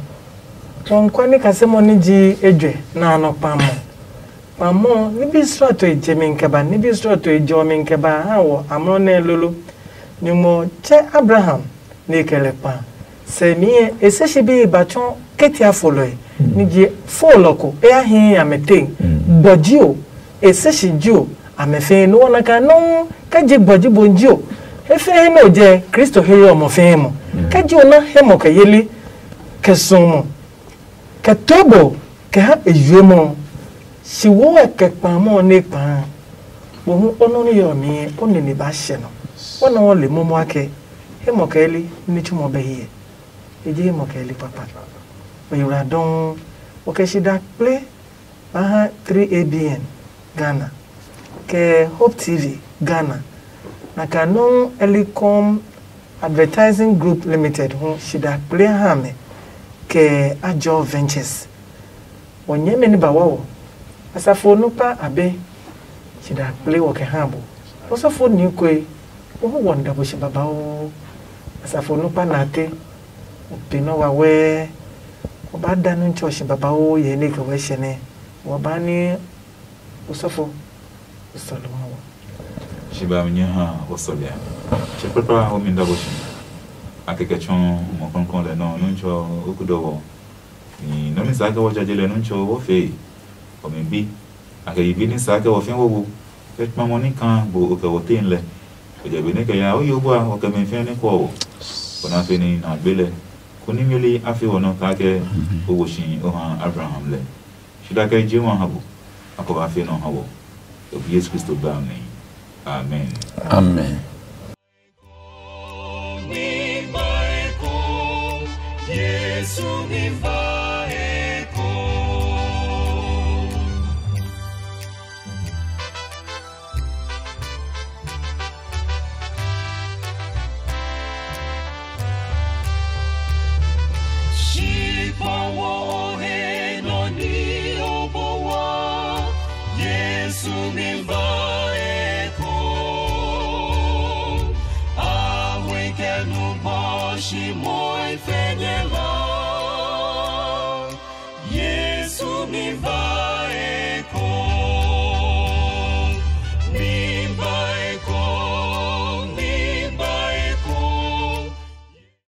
Wɔn kwa ne kasɛmɔ ni ji ejwe na anɔ kpamɔ. Kpamɔ ni bi srɔto e je mi kɛ ba, ni bi srɔto e jɔ mi kɛ ba ha wɔ amlɔ nɛ lolo. Nyuŋmɔ tsɛ Abraham ni e kɛ lɛ kpa. Sɛ mi ɛ e se shi bi ba tsɔ ketia folɔe. Ni je folɔ ko e ya hi amɛ te. Gbɔji o, e se shi ji o, amɛ fɛɛ no wana ka nɔŋ kɛ je gbɔji bo ji o. He fɛɛ he nɛ o jɛ Kristo he yɔ mɔ fɛɛ mɔ. Kɛ ji o na he mɔ kɛ yeli kɛ suɔmɔ kɛ tobo kɛ ha e yue mɔ. Si wo ɛ kɛ kpa mɔ ne kpa. Wo hu o nɔ ni yɔ mi o ne ne ba hyɛ nɔ. O nɔ le momo akɛ he mɔ kɛ yeli ni tsumɔ bɛ hiɛ. Eji he mɔ kɛ li kpakpa. Oyewura dɔŋŋ. Wɔkɛ shi da kple ba ha three A B N Ghana kɛ Hope T V Ghana. Na ka nɔŋ Elicom Advertising Group Limited hu shi da kple ha mɛ kɛ Ajɔ Ventures. Wɔ nyɛmɛ ni ba wa wɔ. Asafo nukpa abe. Shi da kple wɔ kɛ ha bo. Osɔfo ni koe. Wo hu wɔ nda bo shi babauu. Asafo nukpa na te. O pe nɔ wawɛɛ. O ba da nu tsɔ shi babauu yɛ ne kɛ wɛ hyɛ nɛ. Wɔ ba ni osɔfo. O sɔlɔ wa wɔ. Shi ba mi nyɛ ha o sɔlɔ ya. Shi kpakpa o mi nda bo shi. A kɛkɛ tsɔ mɔ kɔnkɔn lɛ nɔ nu tsɔ o ku dɔ wɔ. Ni nɔ ni sa kɛ wɔ jaje lɛ nu tsɔ o fee. O mi bi. A kɛ yi bi ni sa kɛ wɔ fɛɛ wo wo. Kɛ kpamɔ ni kan bo o kɛ wɔ tein lɛ. O jɛ be ne kɛ ya o yo bua o kɛ mɛ fɛɛ ne kɔ wɔ. Kɔna fe ni na gbe lɛ. Koni mili a fe wɔ nɔ kaa kɛ o wo shi o ha Abraham lɛ. Shi da kɛ je wa ha bo. A kɔ ba fe nɔ ha wɔ. O bi Yesu Kristo ba mi. Amen. Amen. Yesu mi va eko. Shi kpɔ wo o he nɔ ni o bo wa. Yesu mi va eko. A hui kɛ nu bɔ shi moi fɛnyɛ la. Yesu mi va